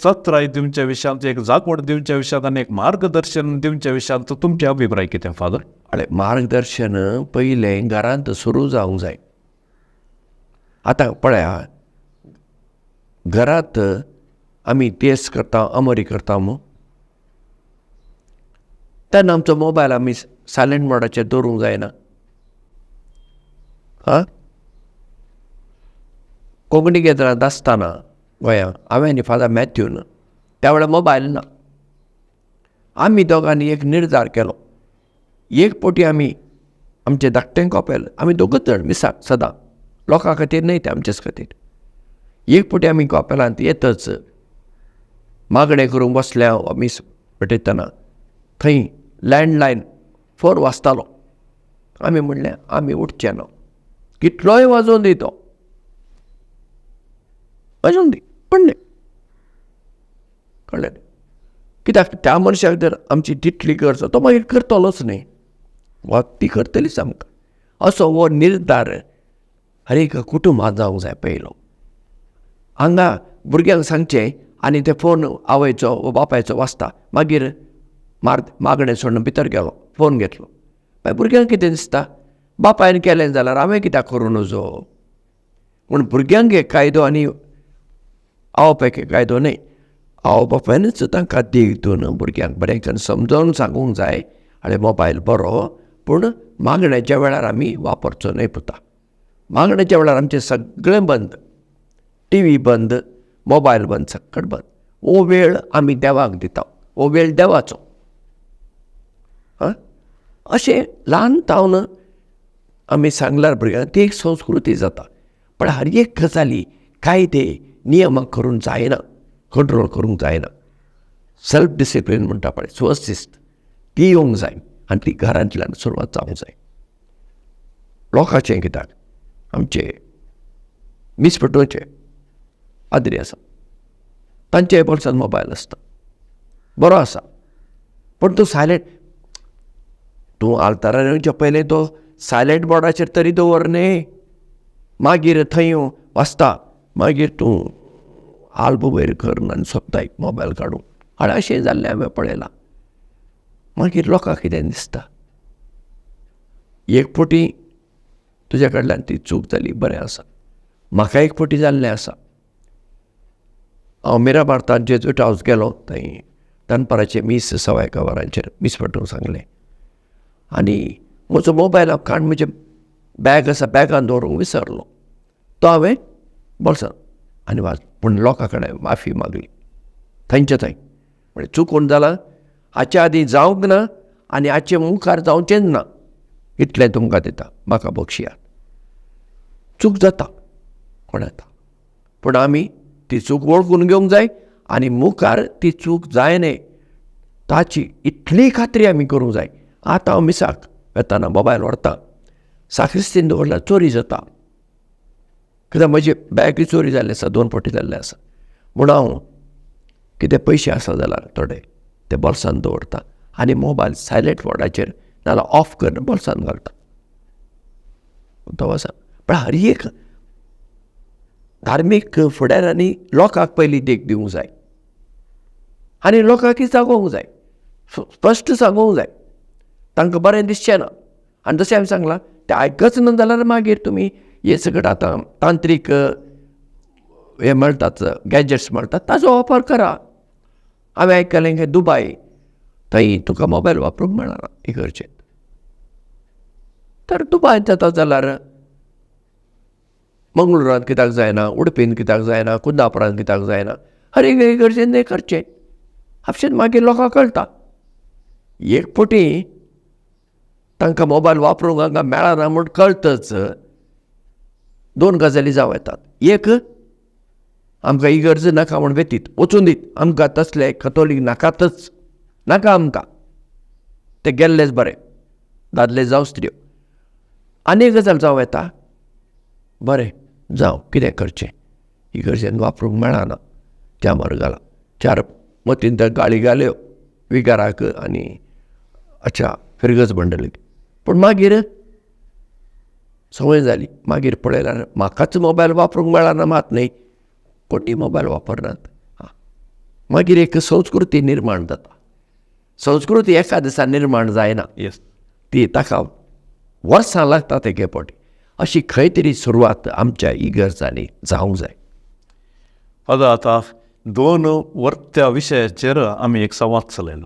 चत्राय दिवच्या विशयांत, एक जागवण दिवच्या विशयांत आनी एक मार्गदर्शन दिवच्या विशयांत तुमचे अभिप्राय कितें फादर? अरे, मार्गदर्शन पयलें घरांत सुरू जावंक जाय. आतां पळया, घरांत आमी तेस करता, अमरी करता मू, तेन्ना आमचो मोबायल आमी सायलंट मोडाचेर दवरूंक जायना. हा, कोंकणी केंद्रांत आसतना गोंया हांवें आनी फादर मॅथ्यून, त्या वेळार मोबायल ना, आमी दोगांनी एक निर्धार केलो. एक पोटी आमी आमचें धाकटें कॉपेल, आमी दोगूच जाण मिसाक सदां, लोकां खातीर न्हय तें, आमचेच खातीर. एक पोटी आमी कॉपेलांत येतच मागणें करूंक बसल्या मीस भेटयतना थंय लँडलायन फोन वाजतालो. आमी म्हणलें आमी उठचे ना, कितलोय वाजोवन दी तो, वाजोवन दी, पडलें, कळ्ळें? कित्याक त्या मनशाक जर आमची तितली गरज, तो मागीर करतलोच न्ही, वा ती करतलीच आमकां. असो हो निर्धार हर एक कुटुंबांत जावंक जाय पयलो. हांगा भुरग्यांक सांगचें आनी ते फोन आवयचो वा बापायचो वाजता, मागीर मागणें सोडून भितर गेलो, फोन घेतलो. मागीर भुरग्यांक कितें दिसता, बापायन केलें जाल्यार हांवें कित्याक करूं नजो? पूण भुरग्यांक एक कायदो आनी आवय बापायक एक कायदो न्हय, आवय बापायनूच तांकां देख दिवन भुरग्यांक बरें करून समजावन सांगूंक जाय, आनी मोबायल बरो पूण मागण्याच्या वेळार आमी वापरचो न्हय पुता. मागण्याच्या वेळार आमचें सगळें बंद, टी व्ही बंद, मोबायल बंद, सगळें बंद. हो वेळ आमी देवाक दिता, हो वेळ देवाचो. अशें ल्हान तावन आमी सांगल्यार भुरग्यांक ती एक संस्कृती जाता. पण हर एक गजाली कायदे नियमां करूंक जायना, कंट्रोल करूंक जायना. सेल्फ डिसिप्लीन म्हणटा पळय, स्वशिस्त, ती येवंक जाय आनी ती घरांतल्यान सुरवात जावंक जाय. लोकांचें कित्याक आमचे मीस पेटोवचे पाद्री आसा, तांच्या बोल्सान मोबायल आसता, बरो आसा, पूण तो सायलेंट, तूं आल्तारार येवच्या पयलें तो सायलेंट बोर्डाचेर तरी दवर न्ही, मागीर थंय वाचता, मागीर तूं आल्ब वयर करून आनी सोदताय मोबायल काडूंक. आनी अशें जाल्लें हांवें पळयलां. मागीर लोकांक कितें दिसता, एक फावटी तुज्या कडल्यान ती चूक जाली, बरें आसा, म्हाका एक फावटी जाल्लें आसा. हांव मिरामार जेजूट हावज गेलो, थंय दनपाराचें मीस 1:15 वरांचेर मीस पेटोवंक सांगलें आनी म्हजो मोबायल हांव काण म्हजे बॅग आसा, बॅगान दवरूंक विसरलो, तो हांवें बोल्सान आनी वाज, पूण लोकां कडेन माफी मागली थंयचे थंय. म्हणजे चुकून जालां, हाचे आदीं जावंक ना आनी हाचे मुखार जावचेंच ना, इतलें तुमकां दिता, म्हाका बक्षयात. चूक जाता कोण येता, पूण आमी ती चूक वळखून घेवंक जाय आनी मुखार ती चूक जायना ताची इतली खात्री आमी करूंक जाय. आतां हांव मिसाक वेताना मोबायल व्हरता, साक्रिस्तीन दवरल्यार चोरी जाता, कित्याक म्हजी बॅगूय चोरी जाल्ली आसा, 2 फावटी जाल्लें आसा. म्हूण हांव कितें पयशे आसा जाल्यार थोडे ते बोल्सान दवरता आनी मोबायल सायलंट मोडाचेर नाजाल्यार ऑफ करून बोल्सान घालता, तो आसा. पण हर एक धार्मीक फुडाऱ्यांनी लोकांक पयली देख दिवंक जाय आनी लोकांक जागोवंक जाय, स्पश्ट सांगूंक जाय, तांकां बरें दिसचें ना. आनी जशें हांवें सांगलां तें आयकच ना जाल्यार मागीर तुमी हे सगळें आतां तांत्रीक हे मेळटात, गॅजेट्स मेळटात, ताजो वापर करा. हांवें आयकलें की दुबाय थंय तुका मोबायल वापरूंक मेळना इगर्जेंत, तर दुबाय जाता जाल्यार मंगळुरांत कित्याक जायना, उडपीन कित्याक जायना, कुंदापुरांत कित्याक जायना, हर एक इगर्जेन तें करचें. आपशेंच मागीर लोकांक कळटा. एक फावटी तांकां मोबायल वापरूंक हांगा मेळना म्हूण कळटच 2 गजाली जावं येतात. एक, आमकां इगर्ज नाका म्हूण व्यतीत वचून दीत, आमकां तसले कथोलीक नाकातच, नाका आमकां, ते गेल्लेच बरें, दादले जावं स्त्रियो. आनी एक गजाल जावं येता, बरें जावं कितें करचें, इगर्जेन वापरूंक मेळना त्या मर्गाला, 4 मतीन तर गाळी घाल्यो विगाराक आनी अच्छा फिरगज मंडळीक, पूण मागीर संवय जाली. मागीर पळयल्यार म्हाकाच मोबायल वापरूंक मेळना मात न्हय, कोणूय मोबायल वापरनात. मागीर एक संस्कृती निर्माण जाता. संस्कृती एका दिसा निर्माण जायना, ती ताका वर्सां लागतात एके फावटी. अशी खंय तरी सुरवात आमच्या इगर्जांनी जावंक जाय. आतां आतां 2 वर्त्या विशयाचेर आमी एक संवाद चलयलो.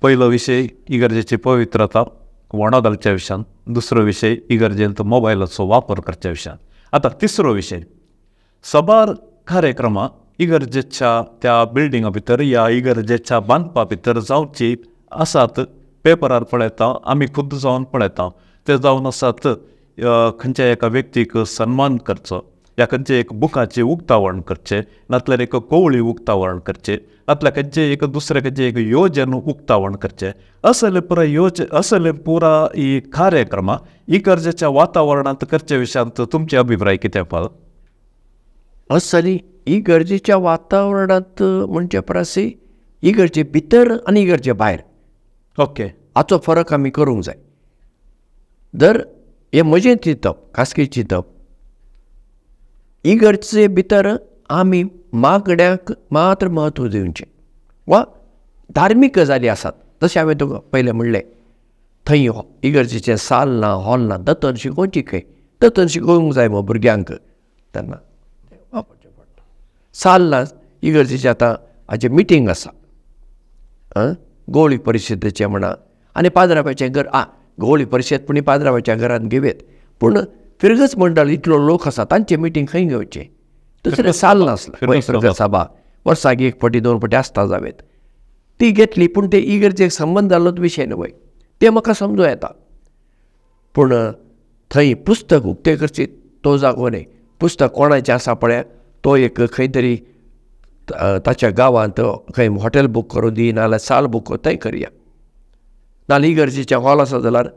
पयलो विशय इगर्जेची पवित्रता वणो घालच्या विशयान, दुसरो विशय इगर्जेंत मोबायलाचो वापर करच्या विशयान. आतां तिसरो विशय, सबार कार्यक्रमां इगर्जेच्या त्या बिल्डिंगा भितर या इगर्जेच्या बांदपा भितर जावची आसात. पेपरार पळयता, आमी खुद्द जावन पळयता, ते जावन आसात खंयच्या एका व्यक्तीक सन्मान करचो या खंयचे एक बुकाचें उक्तावण करचें, नातल्यार एक कोवळी उक्तावण करचें, नातल्यार खंयचें एक दुसरें खंयचें एक योजन उक्तावण करचें. असले पुरा योज असले पुरा ही कार्यक्रमां इगर्जेच्या वातावरणांत करचे विशयांत तुमचे अभिप्राय कितें फादर? असली इगर्जेच्या वातावरणांत म्हणचे परस इगर्जे भितर आनी इगर्जे भायर ओके हाचो फरक आमी करूंक जाय. जर हें म्हजें चिंतप, खासगी चिंतप, इगर्जे भितर आमी मागण्याक मात्र म्हत्व दिवचें वा धार्मीक गजाली आसात, जशें हांवें तुका पयलें म्हणलें, थंय इगर्जेचें साल ना, हॉल ना, दतन शिकोवची खंय, दतन शिकोवंक जाय मग भुरग्यांक, तेन्ना वापरचें पडटा. साल ना इगर्जेचें, आतां हाचें मिटींग आसा, गोवळी परिशदेचें म्हणा आनी पाद्राबाचें घर, गोवळी परिशद पूण पाद्राबाच्या घरांत घेवयेत, पूण फिरगज मंडळ इतलो लोक आसा तांचें मिटींग खंय घेवचें, दुसरें साल नासलें. फिरगज सभा वर्साक 1 फावटी 2 फावटी आसता जावेत, ती घेतली, पूण ते इगर्जेक संबंद जाल्लोच विशय न्हय, तें म्हाका समजूं येता. पूण थंय पुस्तक उक्तें करचें तो जागो न्हय. पुस्तक कोणाचें आसा पळय, तो एक खंय तरी ताच्या गांवांत खंय हॉटेल बूक करूं दी, नाजाल्यार साल बूक करूं, थंय करया, नाजाल्यार इगर्जेचें हॉल आसा जाल्यार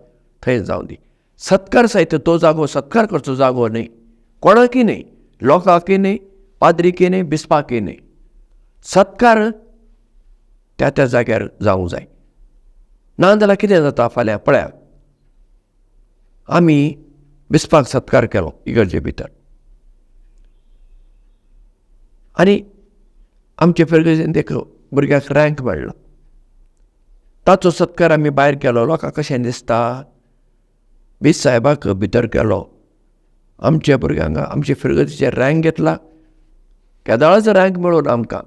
थंय जावं दी. सत्कार साहित्य तो जागो सत्कार करचो जागो न्हय, कोणाकय न्हय, लोकांकय न्हय, पाद्रीकय न्हय, बिस्पाकय न्हय. सत्कार त्या त्या जाग्यार जावंक जाय. ना जाल्यार कितें जाता फाल्यां पळया, आमी बिस्पाक सत्कार केलो इगर्जे भितर आनी आमचे फिरगजेन एक भुरग्याक रँक मेळ्ळो, ताचो सत्कार आमी भायर केलो, लोकांक कशें दिसता, बीस साहेबाक भितर केलो, आमच्या भुरग्यांक आमचे फिरगजेचेर रँक घेतला, केदळाचो रँक मेळून आमकां,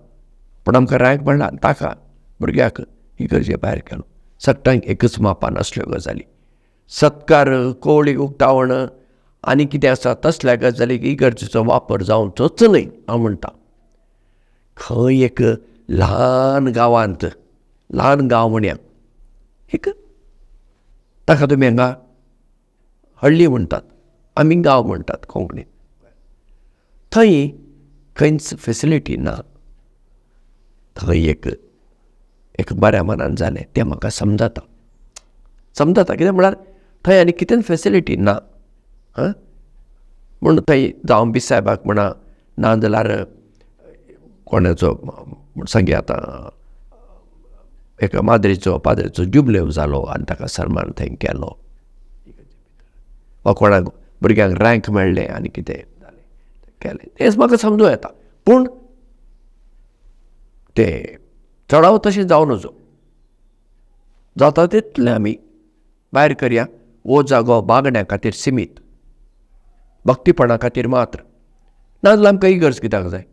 पूण आमकां रँक मेळना, ताका भुरग्याक इगर्जे भायर केलो. सगळ्यांक एकच मापान आसल्यो गजाली. सत्कार, कोवळी उक्तावण आनी कितें आसा तसल्या गजालीक इगर्जेचो वापर जावचोच न्हय हांव म्हणटा. खंय एक ल्हान गांवांत, ल्हान गांव म्हणया एक, ताका तुमी हांगा हळ्ळी म्हणटात, आमी गांव म्हणटात कोंकणीत, थंय खंयच फेसिलिटी ना. थंय एक एक बऱ्या मनान जालें तें म्हाका समजता, समजता कितें म्हळ्यार थंय आनी कितेंच फेसिलिटी ना. हां, म्हूण थंय जावं बी सायबाक म्हणा, ना जाल्यार कोणाचो सांगी आतां एका माद्रीचो पाद्रीचो जुबलेव जालो आनी ताका सन्मान थंय केलो, वा कोणाक भुरग्यांक रँक मेळ्ळें आनी कितें जालें केलें, तेंच म्हाका समजूं येता. पूण तें चडाव तशें जावं नजो, जाता तितलें आमी भायर करया. हो जागो बागण्या खातीर सिमीत, भक्तीपणा खातीर मात्र. नाजाल्यार आमकां इगर्ज कित्याक जाय?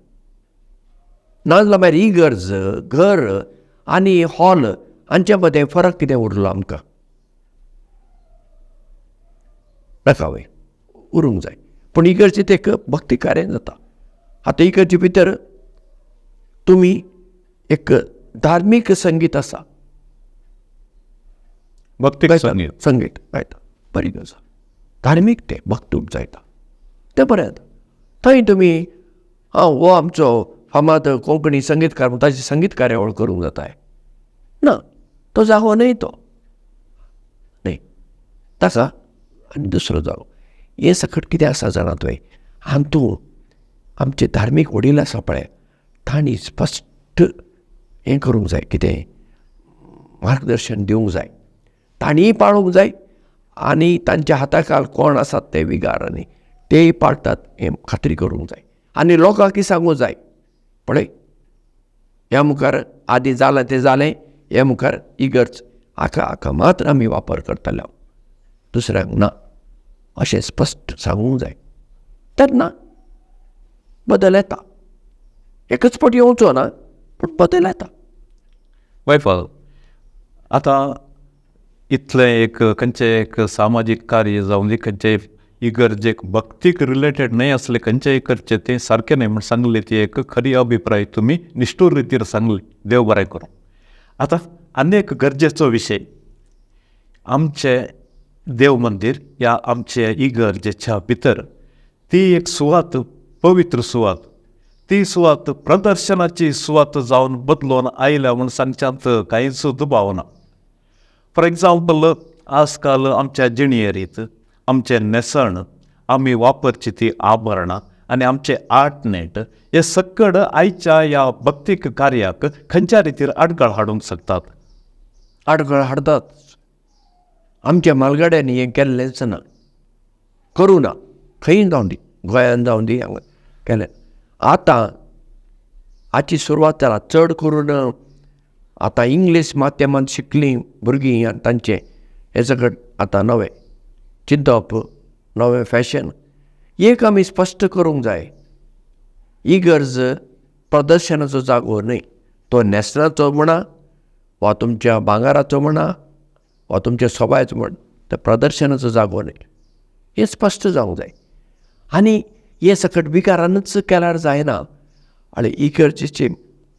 नाजाल्यार मागीर इगर्ज, घर आनी हॉल हांचे मदें फरक कितें उरलो आमकां? नाका वय, उरूंक जाय. पूण इगर्जेंत एक भक्ती कार्य जाता. आतां इगर्जे भितर तुमी एक धार्मीक संगीत आसा, भक्तीक संगीत, संगीत गायता, बरी गजाल, धार्मीक तें भक्तूक जायता, तें बरें जाता. थंय तुमी आं हो आमचो फामाद कोंकणी संगीतकार म्हूण ताची संगीत कार्यावळ करूंक जाता ना, तो जागो न्हय, तो न्हय ताका आनी दुसरो जागो. हें सकट कितें आसा जाणा तुवें, हातूंत आमचे धार्मीक वडील आसा पळय, तांणी स्पश्ट हें करूंक जाय, कितें मार्गदर्शन दिवंक जाय, तांणीय पाळूंक जाय आनी तांच्या हाताखाल कोण आसात ते विगार आनी तेय पाळटात हें खात्री करूंक जाय. आनी लोकांकय सांगूंक जाय, पळय ह्या मुखार आदीं जालें तें जालें, हे मुखार इगर्ज हाका हाका मात्र आमी वापर करतले, दुसऱ्यांक ना, अशें स्पश्ट सांगूंक जाय. तेन्ना बदल येता, एकच फावट येवचो ना पूण बदल येता. वैफल, आतां इतलें एक खंयचें एक सामाजीक कार्य जावं दी, खंयचें इगर्जेक भक्तीक रिलेटेड न्हय आसलें खंयचेंय करचें तें सारकें न्हय म्हूण सांगलें, ती एक खरी अभिप्राय तुमी निश्ठूर रितीर सांगली, देव बरें करूं. आतां आनी एक गरजेचो विशय, आमचें देव मंदीर ह्या आमचे इगर्जेच्या भितर ती एक सुवात, पवित्र सुवात, ती सुवात प्रदर्शनाची सुवात जावन बदलून आयल्या म्हूण सांगच्यांत कांयच दुबाव ना. फॉर एग्जाम्पल, आजकाल आमच्या जिणेरीत आमचें न्हेसण, आमी वापरची ती आभरणां आनी आमचें आर्टनेट हे सकड आयच्या ह्या भक्तीक कार्याक खंयच्या रितीर आडखळ हाडूंक शकतात? आडखळ हाडतात. आमच्या म्हालगड्यांनी हें केल्लेंच ना, करूं ना, खंय जावं दी, गोंयान जावं दी, हांगा केलें. आतां हाची सुरवात जाला, चड करून आतां इंग्लीश माध्यमांत शिकलीं भुरगीं आनी तांचें हें सगळें आतां नवें चिंतप, नवें फॅशन. एक आमी स्पश्ट करूंक जाय, इगर्ज प्रदर्शनाचो जागो न्हय, तो न्हेसणाचो म्हणा वा तुमच्या भांगराचो म्हणा वा तुमच्या सोबायचो म्हण, तो प्रदर्शनाचो जागो न्हय, हें स्पश्ट जावंक जाय. आनी हें सकट विकारानूच केल्यार जायना. आनी इगर्जेचे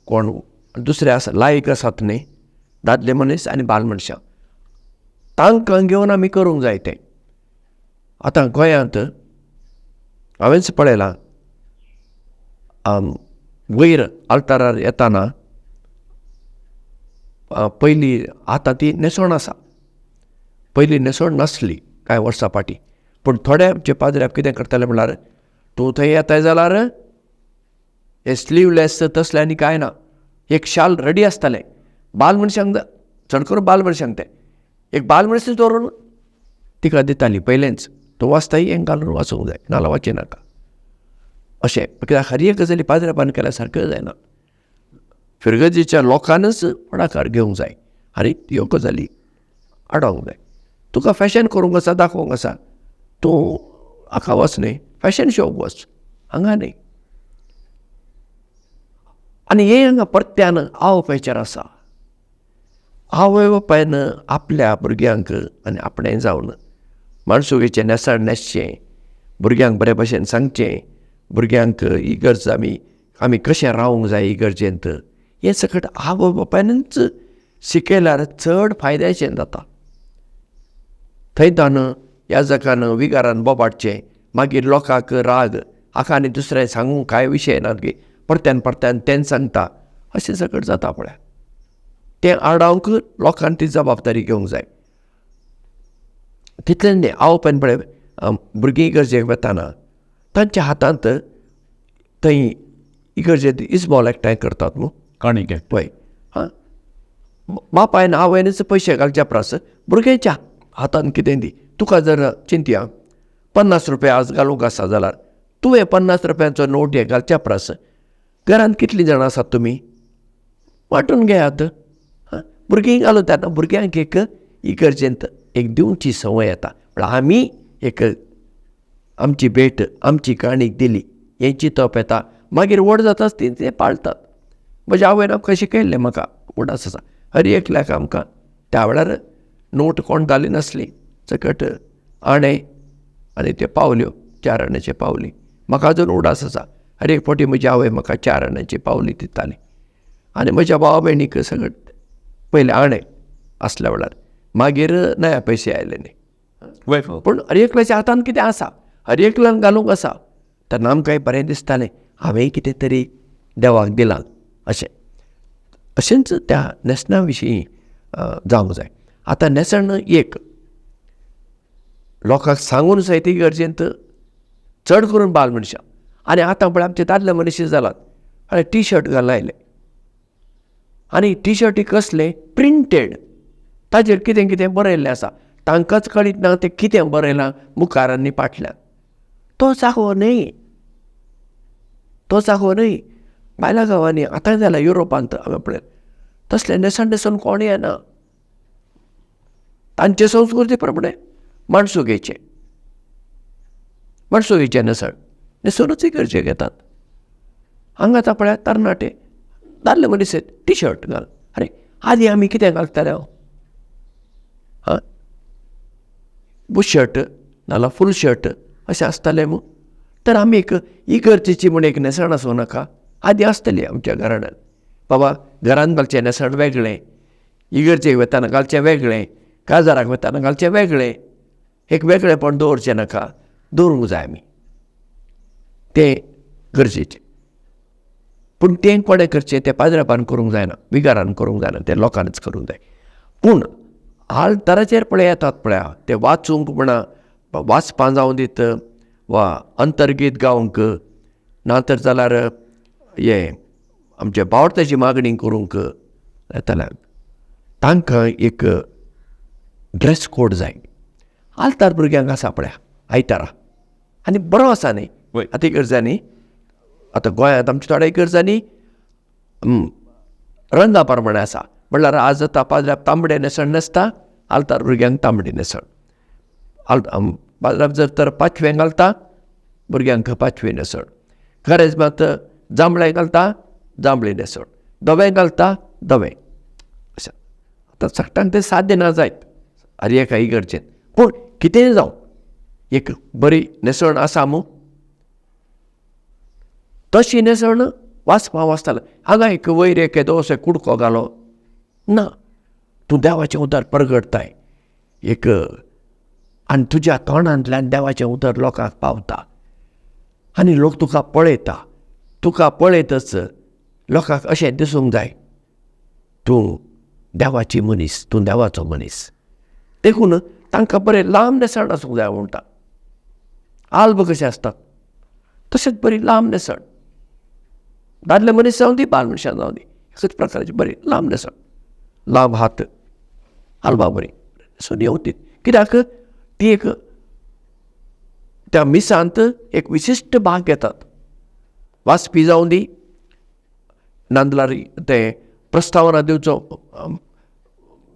कोण दुसरे आसा, लायक आसात न्हय, दादले मनीस आनी बायल मनशां, तांकां घेवन आमी करूंक जाय तें. आतां गोंयांत हांवेंच पळयलां, वयर आल्तारार येताना पयलीं, आतां ती न्हेसवण आसा, पयलीं न्हेसवण नासली कांय वर्सां फाटीं. पूण थोडे आमचे पाद्र्याक कितें करताले म्हणल्यार, तूं थंय येताय जाल्यार हे स्लिवलेस तसलें आनी कांय ना, एक शाल रेडी आसतालें बाल मनशांक, चड करून बाल मनशांक तें एक बाल मनीस दवरून तिका दिताली पयलेंच, तूं वाचताय हें घालून वाचूंक जाय, नाजाल्यार वाची नाका अशें. कित्याक हर एक गजाली पाद्र्यापान केल्यार सारक्यो जायना, फिरगर्जेच्या लोकांनूच फुडाकार घेवंक जाय आनी ह्यो गजाली आडोवंक जाय. तुका फॅशन करूंक आसा, दाखोवंक आसा, तूं हाका वच न्हय, फॅशन शोक वच, हांगा न्हय. आनी हें हांगा परत्यान आवय बापायचेर आसा, आवय बापायन आपल्या भुरग्यांक आनी आपणें जावन माणसुगेचें न्हेसण न्हेसचें, भुरग्यांक बरे भशेन सांगचें, भुरग्यांक इगर्ज आमी आमी कशें रावूंक जाय इगर्जेंत, हें सकट आवय बापायनूच शिकयल्यार चड फायद्याचें जाता. थंय तान याजकान विगारान बोबाटचें, मागीर लोकांक राग, हाका आनी दुसऱ्या सांगूंक कांय विशय ना गे, परत्यान परत्यान तेंच सांगता, अशें सकट जाता पळय. तें आडावंक लोकान ती जबाबदारी घेवंक जाय. तितलें न्ही, आवय बापायन पळय भुरगीं इगर्जेक वतना तांच्या हातांत थंय इगर्जेंत इजमोल एकठांय करतात न्हू, काणीक पळय, आं, बापायन आवयनच पयशे घालच्या परस भुरग्यांच्या हातान कितें दी. तुका जर चिंतया 50 रुपया आज घालूंक आसा जाल्यार तुवें 50 रुपयांचो नोट हे घालच्या परस घरांत कितलीं जाणां आसात तुमी वांटून घेयात. भुरगीं घालून तेन्ना भुरग्यांक एक इगर्जेंत एक दिवची संवय येता. म्हळ्यार आमी एक आमची भेट आमची काणीक दिली हें चिंतप येता, मागीर व्हड जाताच ती तें पाळटात. म्हज्या आवयन आमकां शिकयल्लें, म्हाका उडास आसा हर एकल्याक आमकां त्या वेळार नोट कोण घाली नासली, सकट आणें आनी त्यो पावल्यो, 4 आण्याची पावली. म्हाका अजून उडास आसा हर एक फावटी म्हजी आवय म्हाका 4 आण्याची पावली दिताली. आनी म्हज्या भावा भयणीक सगळें पयलें आणें आसल्या वेळार, मागीर नया पयशे आयले न्ही. पूण हर एकल्याच्या हातान कितें आसा, हर एकल्यान घालूंक आसा, तेन्ना आमकांय बरें दिसतालें हांवें कितें तरी देवाक दिलां अशें. अशेंच त्या न्हेसणा विशीं जावंक जाय. आतां न्हेसण एक लोकांक सांगून सयत इगर्जेंत चड करून बाल मनशां, आनी आतां पळय आमचे दादले मनीस जालात, आनी टी शर्ट घालून आयले, आनी टी शर्टी कसले प्रिंटेड, ताजेर कितें कितें बरयल्लें आसा, तांकांच कळीत ना तें कितें बरयलां मुखार आनी फाटल्यान. तो जागो न्हय, तो जागो न्हय. भायल्या गांवांनी आतां जाल्यार युरोपांत हांवें पळयलें तसलें न्हेसण न्हेसून कोण येना, तांचे संस्कृती प्रमाणे माणसुगेचें माणसुगेचें न्हेसण न्हेसुनूच इगर्जेक येतात. हांगा आतां पळयात तरणाटे दादले मनीस टी शर्ट घाल, आरे आदी आमी कितें घालताले हां, बुशर्ट नाल्यार फूल शर्ट अशें आसतालें मू. तर आमी एक इगर्जेची म्हूण एक न्हेसण आसूं नाका, आदी आसतली आमच्या घराण्यान, बाबा घरान घालचें न्हेसण वेगळें, इगर्जेक वतना घालचें वेगळें, काजाराक वतना घालचें वेगळें, एक वेगळेपण दवरचें नाका, दवरूंक जाय आमी, तें गरजेचें. पूण तें कोणें करचें, तें पाद्रापान करूंक जायना, विगारान करूंक जायना, तें लोकांनीच करूंक जाय. पूण आल्ताराचेर पळय येतात पळया ते वाचूंक म्हणा, वाचपां जावं दीत वा अंतर्गीत गावंक, ना तर जाल्यार हें आमच्या बावडत्याची मागणी करूंक येतल्या तांकां एक ड्रेस कोड जाय. आल्तार भुरग्यांक आसा पळया आयतारा, आनी बरो आसा न्ही आतां इगर्जांनी, आतां गोंयांत आमच्या थोड्या इगर्जांनी रंगा प्रमाणे आसा, म्हणल्यार आज आतां पाद्राब तांबडें न्हेसण न्हेसता, आल्तार भुरग्यांक तांबडी न्हेसण, पाद्राब जर तर पाचवें घालता भुरग्यांक पाचवें न्हेसण, खरेंच मात जांबळें घालता जांबळी न्हेसण, धवें घालता धवें, अशें. आतां सगळ्यांक तें साध्य ना जायत हर एका इगर्जेन, पूण कितेंय जावं एक बरी न्हेसण आसा मू, तशी न्हेसण वाचपा वाचताले. हांगा एक वयर एक येदो असो कुडको घालो ना, तूं देवाचें उतर परगटताय एक, आनी तुज्या तोंडांतल्यान देवाचें उतर लोकांक पावता आनी लोक तुका पळयता, तुका पळयतच लोकांक अशें दिसूंक जाय तूं देवाची मनीस, तूं देवाचो मनीस. देखून तांकां बरें लांब न्हेसण आसूंक जाय म्हणटा. आल्ब कशें आसतात तशेंच बरी लांब न्हेसण, दादले मनीस जावं दी बाल मनशां जावं दी, एकच प्रकाराची बरी लांब न्हेसण, लांब हात आल्बा बरी न्हेसून येवं दी, कित्याक ती एक त्या मिसांत एक विशिश्ट भाग घेतात. वाचपी जावं दी, नांदल्यार तें प्रस्तावना दिवचो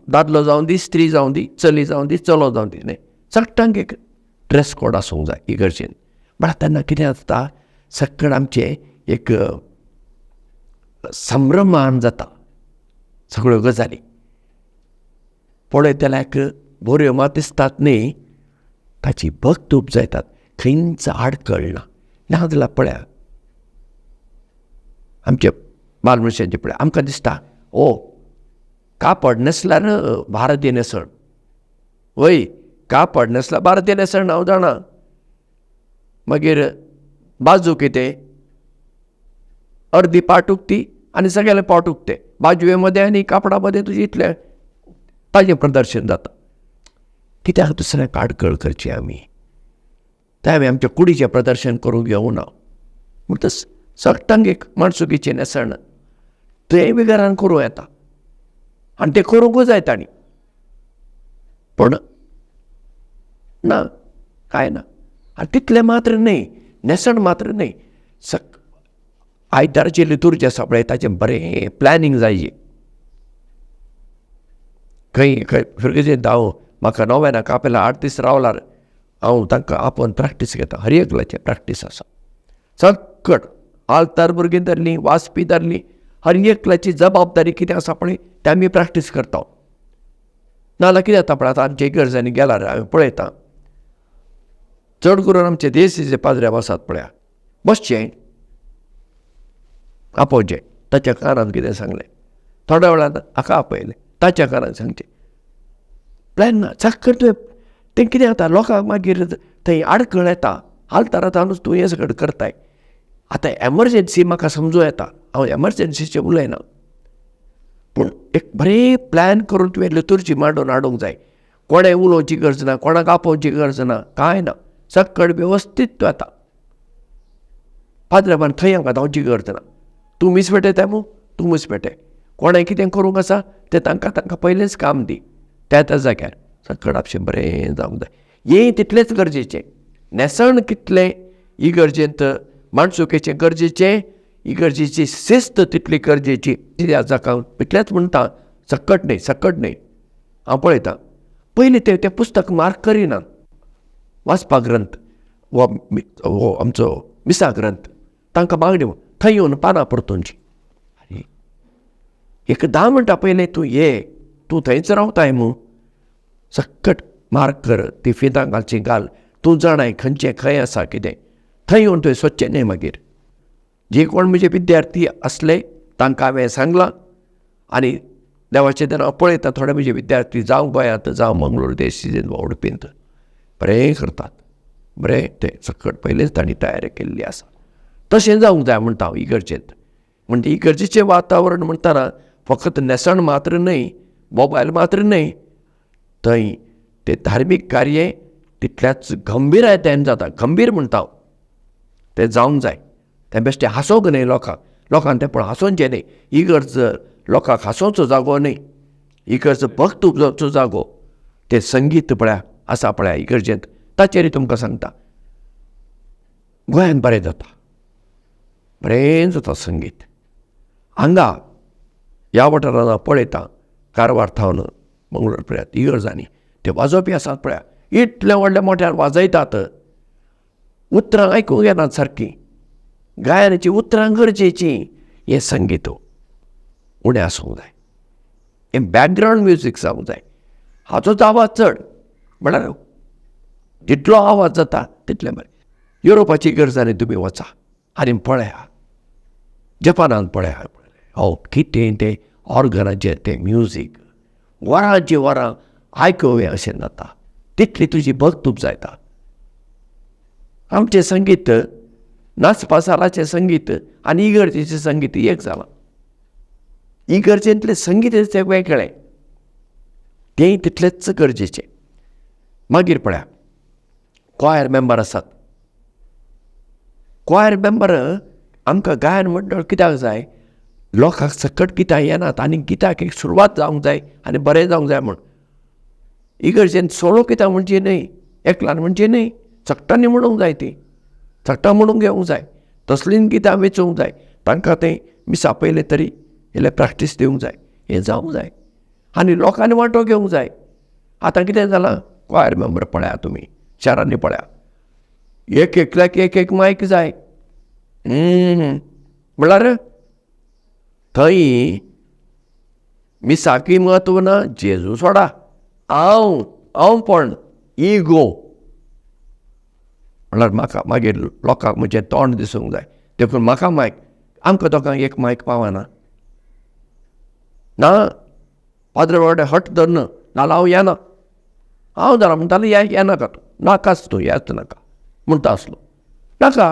दादलो जावं दी, स्त्री जावं दी, चली जावं दी, चलो जावं दी, न्ही सगळ्यांक एक ड्रेस कोड आसूंक जाय इगर्जेन. म्हळ्यार तेन्ना कितें आसता, सगळें आमचें एक संभ्रमान जाता सगळ्यो गजाली. पळयतल्याक बऱ्यो मात दिसतात न्ही, ताची भक्त उपजायतात, खंयच आडकळ ना. नाजाल्यार पळया आमचे बाल मनशांचे पळया, आमकां दिसता ओ कापड न्हेसल्यार भारतीय न्हेसण, वय कापड न्हेसल्यार भारतीय न्हेसण हांव जाणा. मागीर बाजू कितें अर्दी पाट उगती आनी सगळें पाट उगते, बाजवे मदें आनी कापडा मदें तुजें इतलें ताजें प्रदर्शन जाता. कित्याक दुसऱ्यांक आडखळ करची आमी? तें आमी आमच्या कुडीचें प्रदर्शन करूंक घेवना. म्हणटच सगटांक एक माणसुकीचें न्हेसण तें बी घरान करूं येता आनी तें करूंकूच जाय तांणी. पूण ना, कांय ना. आनी तितलें मात्र न्हय, न्हेसण मात्र न्हय, आयतारची लितुर्जी आसा पळय ताचें बरें प्लॅनिंग जाय. खंय खंय फिर्गजेंत हांव म्हाका नोव्याना कापेला 8 दीस रावलार हांव तांकां आपोवन प्रॅक्टीस घेता. हर एकल्याचें प्रॅक्टीस आसा सक्कड. आल्तार भुरगीं धरलीं, वाजपी धरलीं, हर एकल्याची जबाबदारी कितें आसा पळय तें आमी प्रॅक्टीस करता. नाजाल्यार कितें जाता पळय, आतां आमच्या इगर्जांनी गेल्यार हांवें पळयता चड करून आमचे देसीचे पाद्र्याव आसात पळया, बसचें आपोवचें, ताच्या कानांत कितें सांगलें, थोड्या वेळान हाका आपयलें, ताच्या कानांत सांगचें, प्लॅन ना. सारकें तुवें तें कितें जाता लोकांक मागीर थंय आडखळ येता. आल्तारांतूच तूं हें सगळें करताय. आतां एमर्जन्सी म्हाका समजूं येता, हांव एमर्जन्सीचें उलयना, पूण एक बरें प्लॅन करून तुवें लितुर्जी मांडून हाडूंक जाय. कोणें उलोवची गरज ना, कोणाक आपोवची गरज ना, कांय ना, सगळें वेवस्थीत जाता. पाद्रेबान थंय आमकां धांवची गरज ना. तूं मीस पेटयताय मू, तूं मीस पेटय, कोणें कितें करूंक आसा तें तांकां तांकां पयलेंच काम दी, त्या त्या जाग्यार सगळें आपशें बरें जावंक जाय. हें तितलेंच गरजेचें. न्हेसण कितलें इगर्जेंत माणसुकेचें गरजेचें, इगर्जेची शिस्त तितली गरजेची. ह्या जाका इतलेंच म्हणटा, सकट न्हय, सकट न्हय. हांव पळयतां पयलीं तें पुस्तक मार्क करिनात, वाचपा ग्रंथ हो हो आमचो मिसा ग्रंथ तांकां मागणी थंय येवन पानां परतुनची. आनी एक 10 मिनटां पयलें तूं ये, तूं थंयच रावताय मू, सक्कट मार्क कर, ती फितां घालची घाल, तूं जाणाय खंयचें खंय आसा कितें, थंय येवन तुवें सोदचें न्हय. मागीर जे कोण म्हजे विद्यार्थी आसले तांकां हांवें सांगलां आनी देवाचें तेन्ना हांव पळयता थोडे म्हजे विद्यार्थी जावं गोंयांत जावं मंगळूर देश उडपींत बरें करतात, बरें तें सकट पयलेंच तांणी तयारी केल्ली आसा. तशें जावंक जाय म्हणटा हांव इगर्जेंत. म्हणजे इगर्जेचें वातावरण म्हणटना फकत न्हेसण मात्र न्हय, मोबायल मात्र न्हय, थंय तें धार्मीक कार्य तितल्याच गंभीरतायेन जाता. गंभीर म्हणटा हांव, तें जावंक जाय. तें बेश्टें हांसोंक न्हय लोकांक, लोकांक तें पळोवन हांसोवचें न्हय. इगर्ज लोकांक हांसोवचो जागो न्हय, इगर्ज भक्त उपजावचो जागो. तें संगीत पळया आसा पळया इगर्जेंत, ताचेरय तुमकां सांगता गोंयांत बरें जाता, बरें जाता संगीत. हांगा ह्या वाठारांत पळयता कारवार थावन मंगळूर पळयात इगर्जांनी ते वाजोवपी आसात पळया, इतले व्हडल्या मोठ्यान वाजयतात, उतरां आयकूंक येनात सारकीं, गायनाची उतरां गरजेचीं. हें संगीत उणें आसूंक जाय, हें बॅकग्रावंड म्युजीक जावंक जाय. हाचोच आवाज चड म्हळ्यार जितलो आवाज जाता तितलें बरें. युरोपाची गरजांनी तुमी वचा आनी पळया, जपानान पळया, हो कितें तें ऑर्गनाचें तें म्युजीक, वरांची वरां आयकुया अशें जाता, तितली तुजी भक्त उपजायता. आमचें संगीत नाचपा सालाचें संगीत आनी इगर्जेचें संगीत एक जालां. इगर्जेंतलें संगीत तें वेगळें, तेंय तितलेंच गरजेचें. मागीर पळया क्वायर मेंबर आसात, क्वायर मेंबर आमकां गायन मंडळ कित्याक जाय? लोकांक सकट गितां येनात आनी गिताक एक सुरवात जावंक जाय आनी बरें जावंक जाय म्हूण. इगर्जेन सोळो गितां म्हणची न्हय, एकल्यान म्हणची न्हय, सगटांनी म्हणूंक जाय, ती सगटां म्हणूंक घेवंक जाय, तसलीं गितां वेचूंक जाय, तांकां तें मिसा पयलें तरी इल्लें प्रॅक्टीस दिवंक जाय, हें जावंक जाय आनी लोकांनी वांटो घेवंक जाय. आतां कितें जालां, क्वायर मेंबर पळया तुमी शारांनी पळया, एक एकल्याक एक एक मायक जाय. म्हणल्यार थंय मिसाकय म्हत्व ना, जेजू सोडा, हांव हांव पण इगो म्हणल्यार म्हाका मागीर लोकांक म्हजें तोंड दिसूंक जाय, देखून म्हाका मायक. आमकां दोगांक एक मायक पावना. ना पाद्र बाबडे हट धरून नाल्यार हांव येना, हांव जाल्यार म्हणटालें येनाका तूं, नाकाच तूं, येच नाका म्हणटा आसलो, नाका.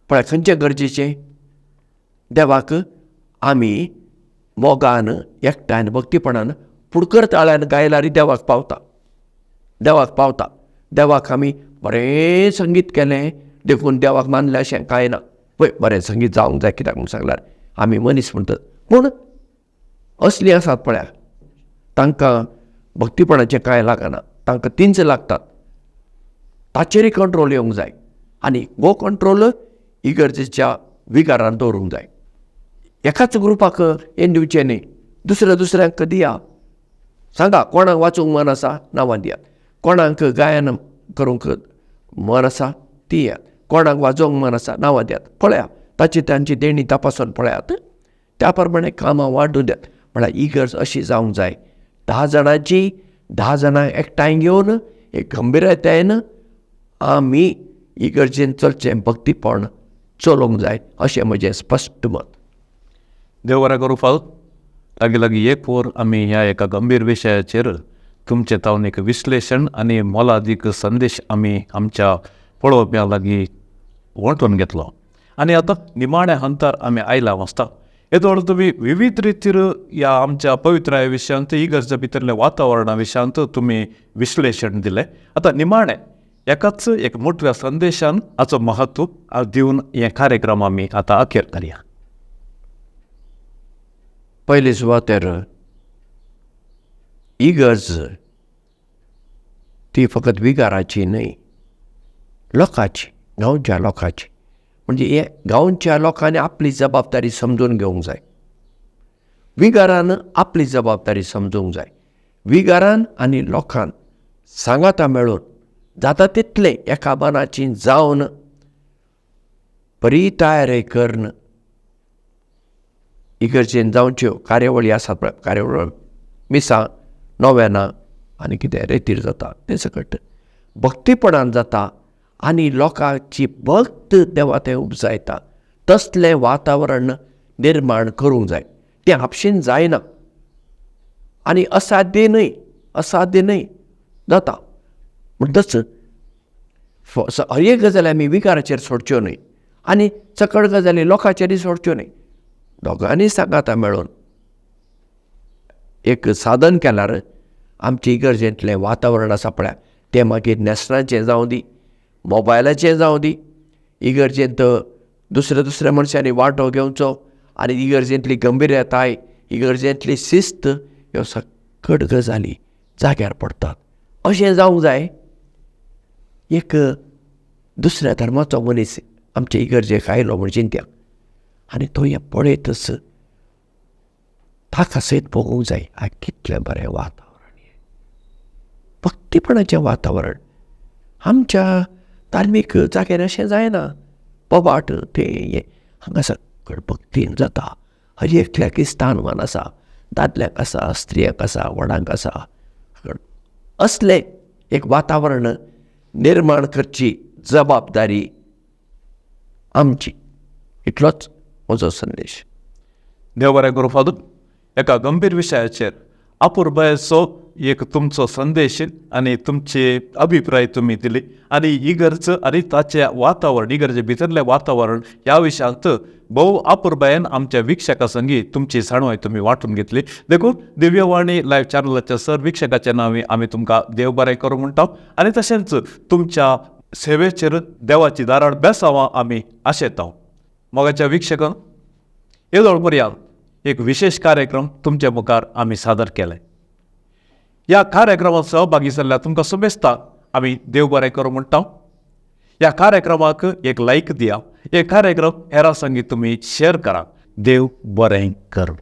पळय खंयचें गरजेचें, देवाक आमी मोगान एकठांय भक्तीपणान फुडकर ताळ्यान गायल्यार देवाक पावता, देवाक पावता. देवाक आमी बरें संगीत केलें देखून देवाक मानलें अशें कांय ना. पळय बरें संगीत जावंक जाय, कित्याक म्हूण सांगल्यार आमी मनीस म्हणटात, पूण असलीं आसात पळया तांकां भक्तीपणाचें कांय लागना, तांकां तींच लागतात. ताचेरय कंट्रोल येवंक जाय आनी हो कंट्रोल इगर्जेच्या विगारान दवरूंक जाय. एकाच ग्रुपाक हें दिवचें न्ही, दुसऱ्या दुसऱ्यांक दिया. सांगा कोणाक वाचूंक मन आसा नांवां दियात, कोणाक गायन करूंक मन आसा दियात, कोणाक वाजोवंक मन आसा नांवां दियात. पळया ताची तांची देणी तपासून पळयात, त्या प्रमाणे कामां वाडून दियात. म्हळ्यार इगर्ज अशी जावंक जाय, 10 जाणांची 10 जाणां एकठांय घेवन एक गंभीरतायेन आमी इगर्जेन चलचें भक्तीपण चलोवंक जाय अशें म्हजें स्पश्ट मत. देव बरें करूं फादर. लागीं लागीं एक वर आमी ह्या एका गंभीर विशयाचेर तुमचें तावन एक विश्लेशण आनी मोलादीक संदेश आमी आमच्या पळोवप्यां लागीं वांटून घेतलो आनी आतां निमाण्या हंतार आमी आयला वाचता. येदोळ तुमी विविध रितीर ह्या आमच्या पवित्राय विशयांत, इगर्जे भितरल्या वातावरणा विशयांत तुमी विश्लेशण दिलें. आतां निमाणें एकाच एक मोटव्या संदेशान हाचो महत्व दिवन हे कार्यक्रम आमी आतां अखेर करया. पयले सुवातेर इगर्ज ती फकत विगाराची न्हय, लोकांची, गांवच्या लोकांची. म्हणजे हे गांवच्या लोकांनी आपली जबाबदारी समजून घेवंक जाय, विगारान आपली जबाबदारी समजूंक जाय. विगारान आनी लोकान सांगाता मेळून जाता तितलें एका मनाची जावन बरी तयारी करून इगर्जेन जावच्यो कार्यावळी आसात पळय, कार्यावळी मिसां, नोवेनां आनी कितें रेतीर जाता तें सकट भक्तीपणान जाता आनी लोकांची भक्त देवा तें उपजायता. तसलें वातावरण निर्माण करूंक जाय. तें आपशीन जायना आनी असाध्य न्हय, असाध्य न्हय जाता. म्हणटच हर एक गजाली आमी विकाराचेर सोडच्यो न्हय आनी सकट गजाली लोकांचेरय सोडच्यो न्हय. दोगांनी सांगाता मेळून एक साधन केल्यार आमचे इगर्जेंतलें वातावरण आसा पळय तें मागीर नॅसनाचें जावं दी, मोबायलाचें जावं दी, इगर्जेंत दुसऱ्या दुसऱ्या मनशांनी वांटो घेवचो आनी इगर्जेंतली गंभीरताय, इगर्जेंतली शिस्त ह्यो सकट गजाली जाग्यार पडटात. अशें जावंक जाय. एक दुसऱ्या धर्माचो मनीस आमचे इगर्जेक आयलो म्हण चिंत्या आनी तो हें पळयतच ताका सयत भोगूंक जाय, आ कितलें बरें वातावरण, हें भक्तीपणाचें वातावरण. आमच्या धार्मीक जाग्यार अशें जायना, बोबाट तें हें, हांगा सगळें भक्तीन जाता. हर एकल्याक स्थानमान आसा, दादल्यांक आसा, स्त्रियांक आसा, व्हडांक आसा. असलें एक वातावरण निर्माण करची जबाबदारी आमची. इतलोच म्हजो संदेश. देव बरें करूं फादर. एका गंभीर विशयाचेर अपुरबायेचो एक तुमचो संदेश आनी तुमचे अभिप्राय तुमी दिली आनी इगर्ज आनी ताचें वातावरण, इगर्जे भितरलें वातावरण ह्या विशयांत भोव अपुरबायेन आमच्या वीक्षकां संगी तुमची जाणवाय तुमी वांटून घेतली. देखून दिव्यवाणी लायव्ह चॅनलाच्या सर वीक्षकाच्या नांवी आमी तुमकां देव बरें करूं म्हणटा आनी तशेंच तुमच्या सेवेचेर देवाची दारार बेसावां आमी आशेता. मोगाच्या वीक्षकां, येदोळ पर्यंत एक विशेश कार्यक्रम तुमच्या मुखार आमी सादर केले. ह्या कार्यक्रमात सहभागी जाल्ल्या तुमकां शुभेस्ता आमी देव बरें करूं म्हणटा. ह्या कार्यक्रमाक एक लायक दिया, हे कार्यक्रम हेरां संगी तुमी शेअर करा. देव बरें करूं.